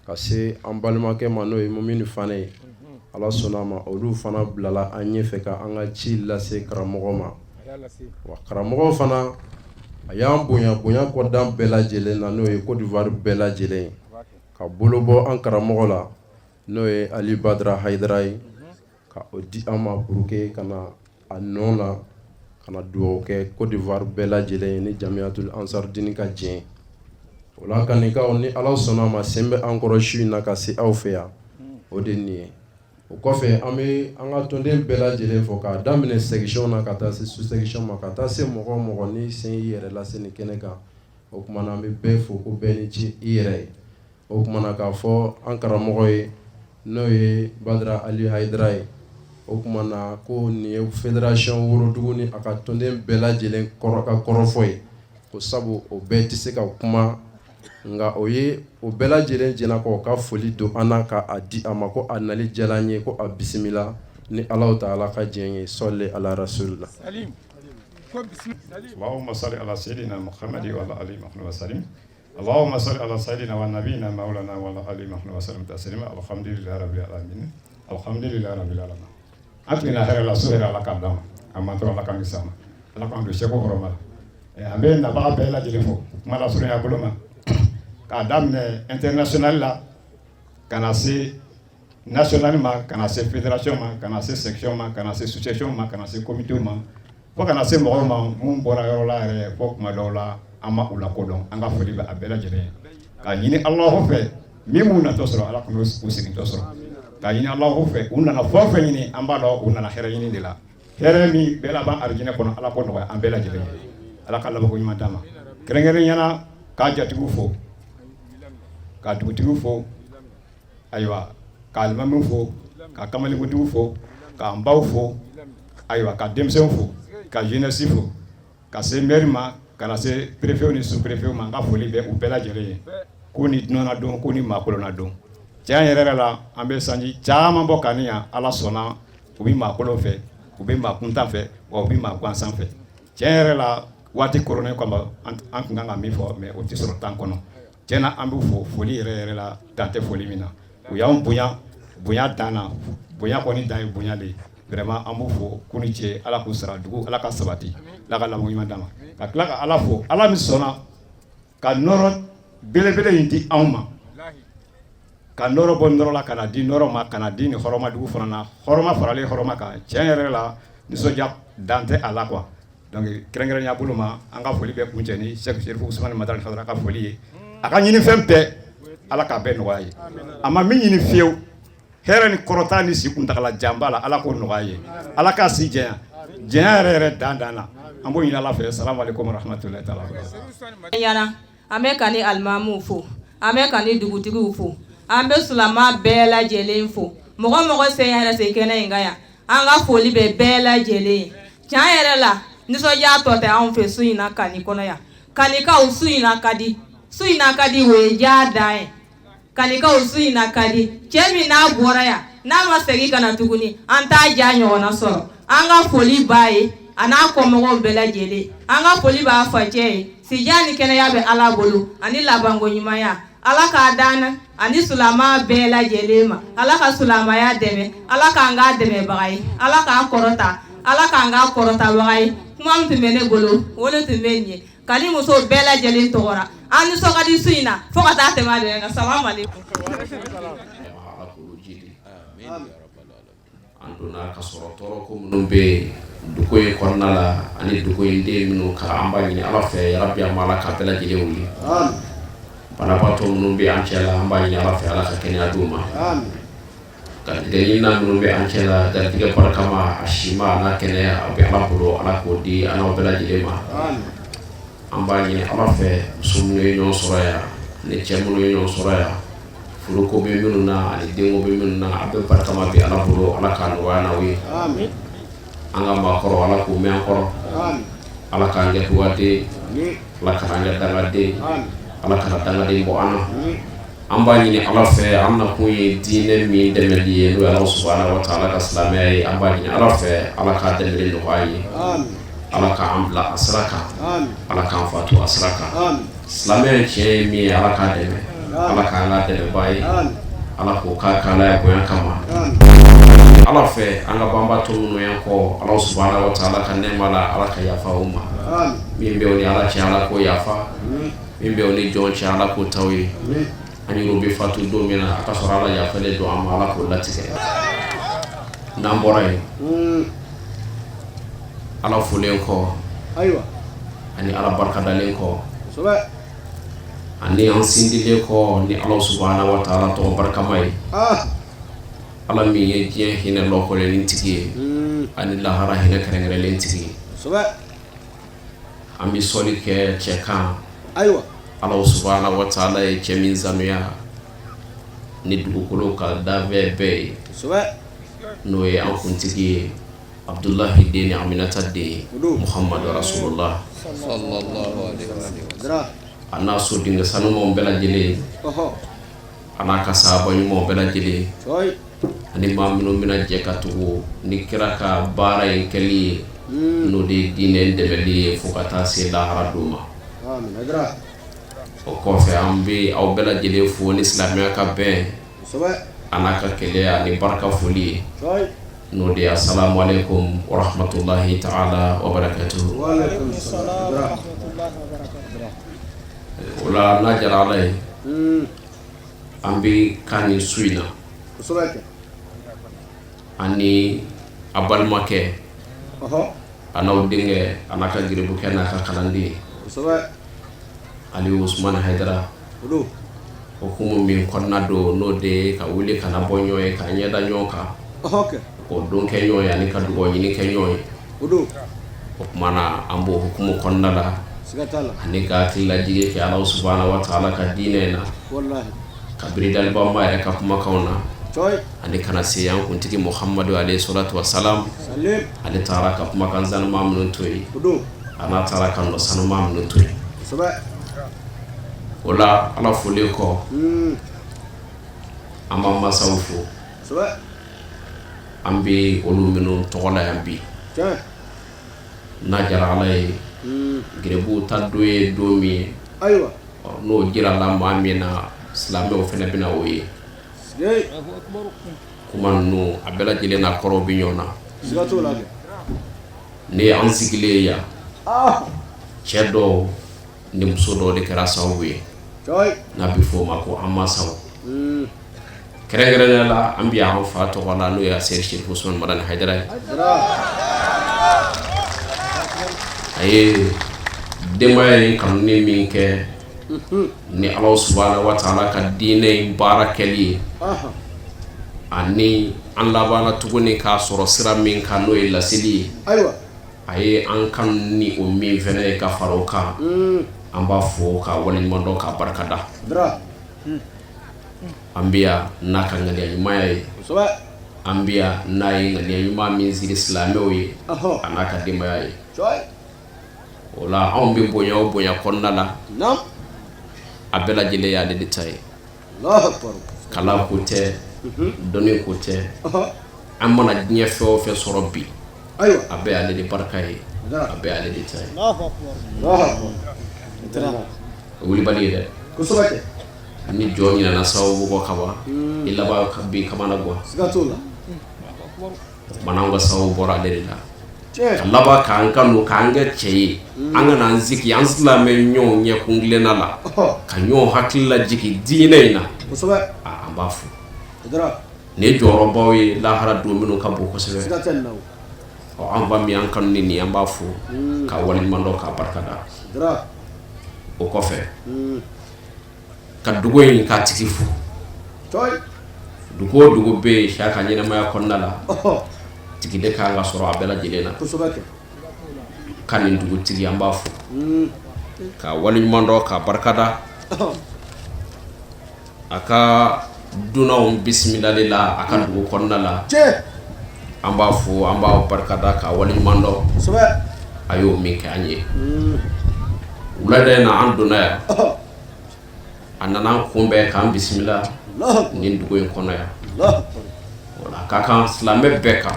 G: ka se an balimakɛ ma, n'o ye Mumini Fane ye. Ala sɔnna a ma, olu fana bilala an ɲɛfɛ ka an ka ci lase karamɔgɔ ma. Wa karamɔgɔ fana a y'an bonya bonya kɔdan bɛɛ lajɛlen na, n'o ye Côte d'Ivoire bɛɛ lajɛlen ye, ka bolo bɔ an karamɔgɔ la, n'o ye Ali Badara Hayidara ye, ka o di an ma pour que ka na a nɔ na ka na dugawu kɛ Côte d'Ivoire bɛɛ lajɛlen ye ni Jamiyatul Ansar Dini ka diɲɛ. O la kanikaw, ni Ala sɔnna a ma, sen bɛ an kɔrɔ su in na ka se aw fɛ yan, o de nin ye. O kɔfɛ, an bɛ an ka tɔnden bɛɛ lajɛlen fɔ k'a daminɛ section na ka taa se sous section ma, ka taa se mɔgɔ o mɔgɔ ni sen y'i yɛrɛ lase nin kɛnɛ kan. O tuma na, an bɛ bɛɛ fo ko bɛɛ ni ce i yɛrɛ ye. O tuma na, k'a fɔ an karamɔgɔ ye, n'o ye Badara Ali Hayidara ye, o tuma na ko nin ye fédération Worodugu ni a ka tɔnden bɛɛ lajɛlen kɔrɔ ka kɔrɔfɔ ye, ko sabu o bɛɛ tɛ se ka kuma. Nka o ye o bɛɛ lajɛlen jɛnna k'o ka foli don an na ka a di a ma ko a nali diyara an ye, ko a bisimila ni Alahu taala ka diɲɛ ye. Sɔli ala rasulila.
H: اللهم صل على سيدنا محمد وعلى آله محمد وسلم. اللهم صل على سيدنا ونبينا مولانا وعلى آله محمد وسلم تسليما. الحمد لله رب العالمين، الحمد لله رب العالمين. An tilenna hɛrɛ la, so hɛrɛ, Ala k'a d'an ma. A man tɔɔrɔ, Ala k'an kisi a ma. Ala k'an don seko hɔrɔma la. An bɛ nabaga bɛɛ lajɛlen fo kuma lasurunya bolo ma, k'a daminɛ international la ka na se national ma, ka na se fédération ma, ka na se section ma, ka na se sous-section ma, ka na se comité ma, fo ka na se mɔgɔw ma mun bɔra yɔrɔ la yɛrɛ, fo kuma dɔw la an ma u lakodɔn. An ka foli bɛ a bɛɛ lajɛlen ye, k'a ɲini Alahu fɛ, min m'u natɔ sɔrɔ, Ala kan'u segintɔ sɔrɔ. K'a ɲini Alahu fɛ, u nana fɛn o fɛn ɲini, an b'a dɔn u nana hɛrɛ ɲini de la. Hɛrɛ min bɛɛ laban arijinɛ kɔnɔ, Ala k'o nɔgɔya an bɛɛ lajɛlen ye. Ala ka labanko ɲuman d'an ma. Kɛrɛnkɛrɛnnenya la, k'a jatigiw fo, ka dugutigiw fo, ayiwa, ka alimamiw fo, ka kamalenkuntigiw fo, k'an baw fo, ayiwa, ka denmisɛnw fo, ka jeunesse fo, ka se maire ma, ka na se préfet ni sous préfet ma. An ka foli bɛ u bɛɛ lajɛlen ye, k'u ni dunanna don, k'u ni maakolonna don. Tiɲɛ yɛrɛ yɛrɛ la, an bɛ sanji caman bɔ Kani yan. Ala sɔnna, u bɛ maakolon fɛ, u bɛ maa kuntan fɛ, wa u bɛ maa gansan fɛ. Tiɲɛ yɛrɛ la, waati koronnen kama, an tun kan ka min fɔ, mais o tɛ sɔrɔ temps kɔnɔ. Tiɲɛ na, an b'u fo foli yɛrɛ yɛrɛ la, dan tɛ foli min na. U y'anw bonya bonya dan na, bonya kɔni dan ye bonya de ye. Vraiment, an b'u fo k'u ni ce. Ala k'u sara dugu, Ala ka sabati, Ala ka laban ɲuman d'an ma. Ka tila ka Ala fo, Ala min sɔnna ka nɔrɔ belebele in di anw ma, ka nɔrɔ bɔ nɔrɔ la ka na di nɔrɔ ma, ka na di nin hɔrɔma dugu fana na, hɔrɔma faralen hɔrɔma kan. Tiɲɛ yɛrɛ la, nisɔndiya dan tɛ a la quoi. Donc kɛrɛnkɛrɛnnenya bolo ma, an ka foli bɛ kuncɛ ni Sɛki Serifu Usumani Madani Fadara ka foli ye. A ka ɲinifɛn bɛɛ, Ala k'a bɛɛ nɔgɔya ye. A ma min ɲini fiyewu, hɛrɛ ni kɔrɔta ni si kuntagala janba la, Ala k'o nɔgɔya ye. Ala k'a si janya janya yɛrɛ yɛrɛ dan dan na. An b'o ɲini Ala fɛ. Salamu aleykum warahmatulahi taala.
I: Ɲana an bɛ Kani alimamuw fo, an bɛ Kani dugutigiw fo, an bɛ sulama bɛɛ lajɛlen fo. Mɔgɔ mɔgɔ sen yɛrɛ se kɛnɛ in kan yan, an ka foli bɛ bɛɛ lajɛlen ye. Tiɲɛ yɛrɛ la, nisɔndiya tɔ tɛ anw fɛ su in na Kani kɔnɔ yan. Kanikaw, su in na ka di, su in na ka di, o ye diya dan ye. Kanikaw, su in na ka di. Cɛ min n'a bɔra yan n'a ma segin ka na tuguni, an t'a diya ɲɔgɔnna sɔrɔ. An ka foli b'a ye, a n'a kɔmɔgɔw bɛɛ lajɛlen. An ka foli b'a facɛ ye. Sijan ni kɛnɛya bɛ Ala bolo ani labanko ɲumanya, Ala k'a dan ani sulama bɛɛ lajɛlen ma. Ala ka sulamaya dɛmɛ, Ala k'an k'a dɛmɛbaga ye, Ala k'a kɔrɔta, Ala k'an k'a kɔrɔtabaga ye. Kuma min tun bɛ ne bolo, o de tun bɛ nin ye. Kani muso bɛɛ lajɛlen tɔgɔra, an nisɔn ka di su in na fo ka taa tɛmɛ a dɛmɛ kan. Salamu aleykum.
C: An donna ka sɔrɔ tɔɔrɔ ko minnu bɛ yen dugu in kɔnɔna la ani dugu in den minnu kan, an b'a ɲini Ala fɛ, yarabi, an b'a ka bɛɛ lajɛlen wuli. Banabaatɔ minnu bɛ an cɛ la, an b'a ɲini Ala fɛ, Ala ka kɛnɛya d'u ma. Garijɛgɛ ɲinina minnu bɛ an cɛ la, garijɛgɛ barikama, a sima a n'a kɛnɛya, a bɛ Ala bolo, Ala k'o di an n'aw bɛɛ lajɛlen ma. An b'a ɲini Ala fɛ, muso minnu ye ɲɔgɔn sɔrɔ yan ani cɛ minnu ye ɲɔgɔn sɔrɔ yan, furuko bɛ minnu na ani denko bɛ minnu na, a bɛɛ barikama bɛ Ala bolo, Ala k'a nɔgɔya n'aw ye. An ka maakɔrɔ, Ala k'u mɛn an kɔrɔ. Ala k'an kɛ dugaden, Ala kana an kɛ dangaden, Ala kana dangaden bɔ an na. An b'a ɲini Ala fɛ, an nakun ye diinɛ min dɛmɛli ye, n'o ye Ala subahana wa taala ka silamɛya ye, an b'a ɲini Ala fɛ, Ala k'a dɛmɛli nɔgɔya ye. Ala k'an bila a sira kan, Ala k'an fatu a sira kan. Silamɛya tiɲɛ ye min ye, Ala k'a dɛmɛ, Ala k'an ka dɛmɛbaa ye, Ala k'o k'a k'ala ya bonya kama. Ala fɛ, an ka banbaatɔ minnu y'an kɔ, Ala subahana wa taala ka nɛɛma la, Ala ka yafa u ma. Min bɛ u ni Ala cɛ, Ala k'o yafa. Min bɛ u ni jɔn cɛ, Ala k'o t'aw ye. An yɛrɛw bɛ fatu don min na, a ka sɔrɔ Ala yafalen don an ma, Ala k'o latigɛ. N'an bɔra yen, Ala folen kɔ,
D: ayiwa,
C: ani Ala barikadalen kɔ, ani an sindilen kɔ ni Ala subahana wa taala tɔgɔ barikama ye, Ala min ye diɲɛ hinɛ lɔkɔlɛnin tigi ye ani lahara hinɛ kɛrɛnkɛrɛnlen tigi ye, an bɛ sɔli kɛ cɛ kan.
D: Ayiwa,
C: Ala subahana wa taala ye cɛ min sanuya ni dugukolo ka danfɛn bɛɛ ye, n'o ye an kuntigi ye, Abudulahi den ni Aminata den ye, Muhamadu rasulullah. A n'a sodenkɛ sanumanw bɛɛ lajɛlen, a n'a ka sahaba ɲumanw bɛɛ lajɛlen, ani maa minnu bɛna jɛ ka tugu ni kira ka baara in kɛli ye, n'o de ye diinɛ dɛmɛli ye fo ka taa se lahara don ma. O kɔfɛ, an bɛ aw bɛɛ lajɛlen fo ni silamɛya ka bɛn a n'a ka kelenya ni barika foli ye, n'o de ye asalamu aleykum wa rahmatulahi taala wa barakatuhu. O la, n'a diyara Ala ye, an bɛ kan nin su in na ani a balimakɛ, a n'aw denkɛ, a n'a ka garibukɛ, n'a ka kalanden Aliyu Usumani Hayidara. Hukumu min kɔnɔna don, n'o de ye ka wuli ka na bɔ ɲɔgɔn ye, ka ɲɛda ɲɔgɔn kan, k'o don kɛ ɲɔgɔn ye ani ka dugawu ɲini kɛ ɲɔgɔn ye. O tuma na, an b'o hukumu kɔnɔna la ani ka hakililajigin kɛ Ala subahana wa taala ka diinɛ in na, ka biri dalibanba yɛrɛ ka kumakanw na, ani kana se an kuntigi Muhamadu alayhi salatu wa salam. Ale taara ka kumakan sanuma minnu to yen, a n'a taara ka nɔ sanuma minnu to yen. O la, Ala folen kɔ, an b'an masaw fo, an bɛ olu minnu tɔgɔ la yan bi. N'a diyara Ala ye, garibuw ta don ye don min ye, n'o jirala maa min na, silamɛw fana bɛna o ye. Kuma ninnu a bɛɛ lajɛlen n'a kɔrɔw bɛ ɲɔgɔn na. Ni an sigilen yan, cɛ dɔw ni muso dɔw de kɛra sababu ye n'a bɛ fɔ o ma ko an masaw. Kɛrɛnkɛrɛnnenya la, an bɛ an fa tɔgɔ la, n'o ye Seyidi Serifu Usumani Madani Hayidara ye. A ye denbaya in kanuni min kɛ ni Ala subahana wa taala ka diinɛ in baara kɛli ye, ani an labanna tuguni k'a sɔrɔ sira min kan, n'o ye laseli ye, a ye an kanu ni o min fana ye ka fara o kan, an b'a fɔ ka waleɲuman dɔn, k'a barikada. An bɛ yan n'a ka ŋaniya ɲumanya ye, an bɛ yan n'a ye ŋaniya ɲuman min siri silamɛw ye, a n'a ka denbaya ye. O la, anw bɛ bonya o bonya kɔnɔna la, a bɛɛ lajɛlen y'ale de ta ye. Kalan ko tɛ, dɔnni ko tɛ, an mana diɲɛ fɛn o fɛn sɔrɔ bi, a bɛɛ y'ale de barika ye, a bɛɛ y'ale de ta ye. O wulibali ye dɛ. Ni jɔn ɲinɛna sababu kɔ kaban, i laban b'i kamana gan. O tuma, an ka sababu bɔra ale de la ka laban k'an kanu, k'an kɛ cɛ ye, an ka n'an sigi an silamɛ ɲɔgɔn ɲɛ kuntilenna la, ka ɲɔgɔn hakili lajigin diinɛ in na. An b'a fo. Nin ye jɔyɔrɔbaw ye lahara don minnu ka bon kosɛbɛ. Ɔ, an fa min an kanu ni nin, an b'a fo ka waleɲuman dɔn, k'a barikada. O kɔfɛ, ka dugu in k'a tigi fo. Dugu o dugu bɛ yen, siya ka ɲɛnamaya kɔnɔna la, tigi de kan ka sɔrɔ a bɛɛ lajɛlen na. Ka nin dugutigi, an b'a fo ka waleɲuman dɔn, ka barikada a ka dunanw bisimilali la a ka dugu kɔnɔna la. An b'a fo, an b'a barikada ka waleɲuman dɔn a y'o min kɛ an ye. Wulada in na, an donna yan, a nana an kunbɛn k'an bisimila nin dugu in kɔnɔ yan. Wala ka kan silamɛ bɛɛ kan,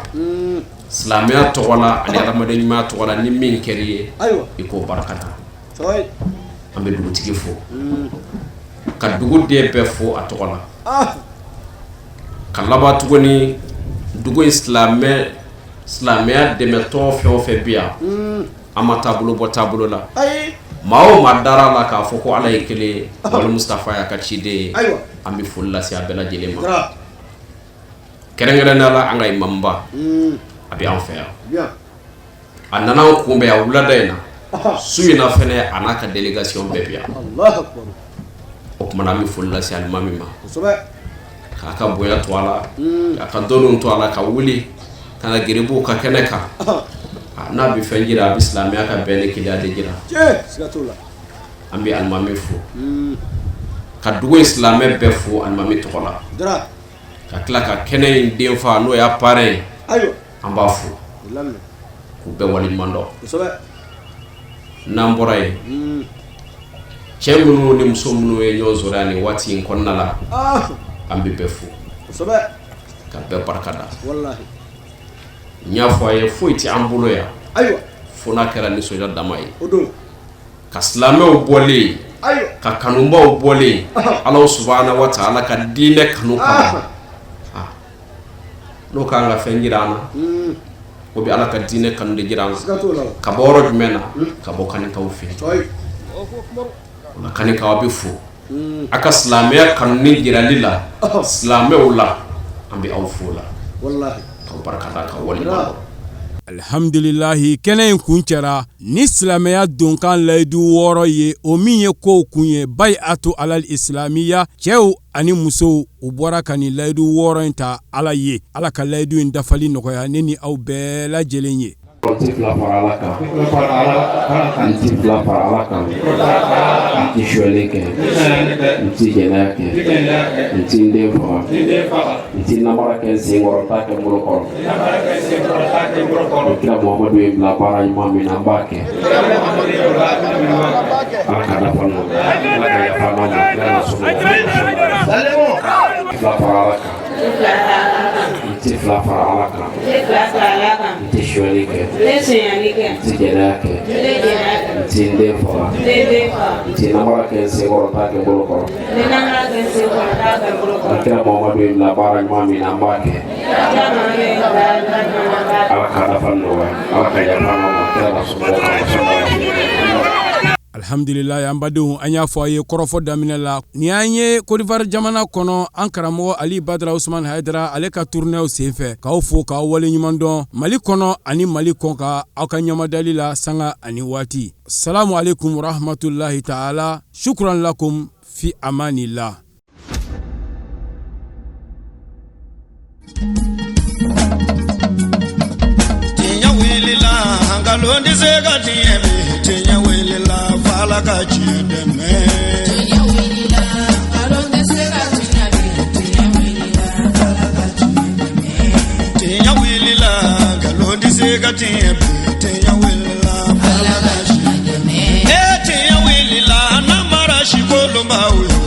C: silamɛya tɔgɔ la ani adamaden ɲumanya tɔgɔ la, ni min kɛra i ye, i k'o barikada. An bɛ dugutigi fo, ka duguden bɛɛ fo a tɔgɔ la, ka laban tuguni dugu in silamɛya dɛmɛtɔ fɛn o fɛn bi yan, an ma taabolo bɔ taabolo la. Maa o maa dara la k'a fɔ ko Ala ye kelen ye, wali Mustafa y'a ka ciden ye, an bɛ foli lase a bɛɛ lajɛlen ma. Kɛrɛnkɛrɛnnenya la, an ka imamuba a bɛ an fɛ yan, a nana an kunbɛn yan wulada in na. Su in na fɛnɛ, a n'a ka délégation bɛɛ bi yan. O tuma na, an bɛ foli lase alimami ma, k'a ka bonya to a la, k'a ka dɔnniw to a la, ka wuli ka na geribuw ka kɛnɛ kan. N'a bɛ fɛn jira, a bɛ silamɛya ka bɛn ni kelenya de jira. An bɛ alimami fo, ka dugu in silamɛ bɛɛ fo alimami tɔgɔ la, ka tila ka kɛnɛ in denfa, n'o y'a parrain ye, an b'a fo k'u bɛɛ waleɲuman dɔn. N'an bɔra yen, Cɛ minnu ni muso minnu ye ɲɔgɔn sɔrɔ yan nin waati in kɔnɔna la, an bɛ bɛɛ fo ka bɛɛ barika da. N y'a fɔ a ye, foyi tɛ an bolo yan fo n'a kɛra nisɔndiya dama ye, ka silamɛw bɔlen, ka kanubaw bɔlen Ala subahana wa taala ka diinɛ kanu kama. N'o k'an ka fɛn jira an na, o bɛ Ala ka diinɛ kanu de jira an na. Ka bɔ yɔrɔ jumɛn na? Ka bɔ Kanikaw fɛ yen. O la, Kanikaw, a bɛ fo a ka silamɛya kanuni jirali la silamɛw la. An bɛ aw fo la k'aw barika da, ka waleɲuman dɔn.
A: Alihamdulilahi, kɛnɛ in kuncɛra ni silamɛya donkan layidu 6 ye, o min ye kow kun ye, bayi ato alal isilamiya. Cɛw ani musow, u bɔra ka nin layidu 6 in ta Ala ye. Ala ka layidu in dafali nɔgɔya ne ni aw bɛɛ lajɛlen ye.
C: N ti fila fara Ala kan, n ti fila fara Ala kan, n ti sonyali kɛ, n ti jɛnɛya kɛ, n ti n den faga, n ti namara kɛ n sen kɔrɔ, n t'a kɛ n bolo kɔrɔ. Kira Muhamadu ye bila baara ɲuman min na, an b'a kɛ. Ala ka dafa nɔgɔya, Ala ka yafa an ma. Kira na somɔgɔw. Fila fara Ala kan, n ti fila fara Ala kan, n ti sonyali kɛ, n ti jɛnɛya kɛ, n ti n den faga, n ti namara kɛ n sen kɔrɔ, n t'a kɛ n bolo kɔrɔ. Kira Muhamadu ye bila baara ɲuman min na, an b'a kɛ. Ala ka dafa nɔgɔya, Ala ka yafa an ma. Kira na somɔgɔw kan.
A: Alihamdulilayi, an badenw, an y'a fɔ a ye kɔrɔfɔ daminɛ la, nin y'an ye Kodiwari jamana kɔnɔ, an karamɔgɔ Ali Badara Usman Hayidara, ale ka tournéew senfɛ. K'aw fo, k'aw waleɲuman dɔn Mali kɔnɔ ani Mali kɔ kan, aw ka ɲamadali la sanga ani waati. Salamu aleykum rahmatulahi taala, shukran lakum, fi amanillah.
J: Tiɲɛ wulila, nkalon tɛ se ka tiɲɛ bi. Tiɲɛ wulila, f'Ala ka tiɲɛ dɛmɛ. Tiɲɛ wulila, nkalon tɛ se ka tiɲɛ bi. Tiɲɛ wulila, f'Ala ka tiɲɛ dɛmɛ. Tiɲɛ wulila, nkalon tɛ se ka tiɲɛ bi. Tiɲɛ wulila, f'Ala ka tiɲɛ dɛmɛ. Ee, tiɲɛ wulila, namara si kolonbaw ye.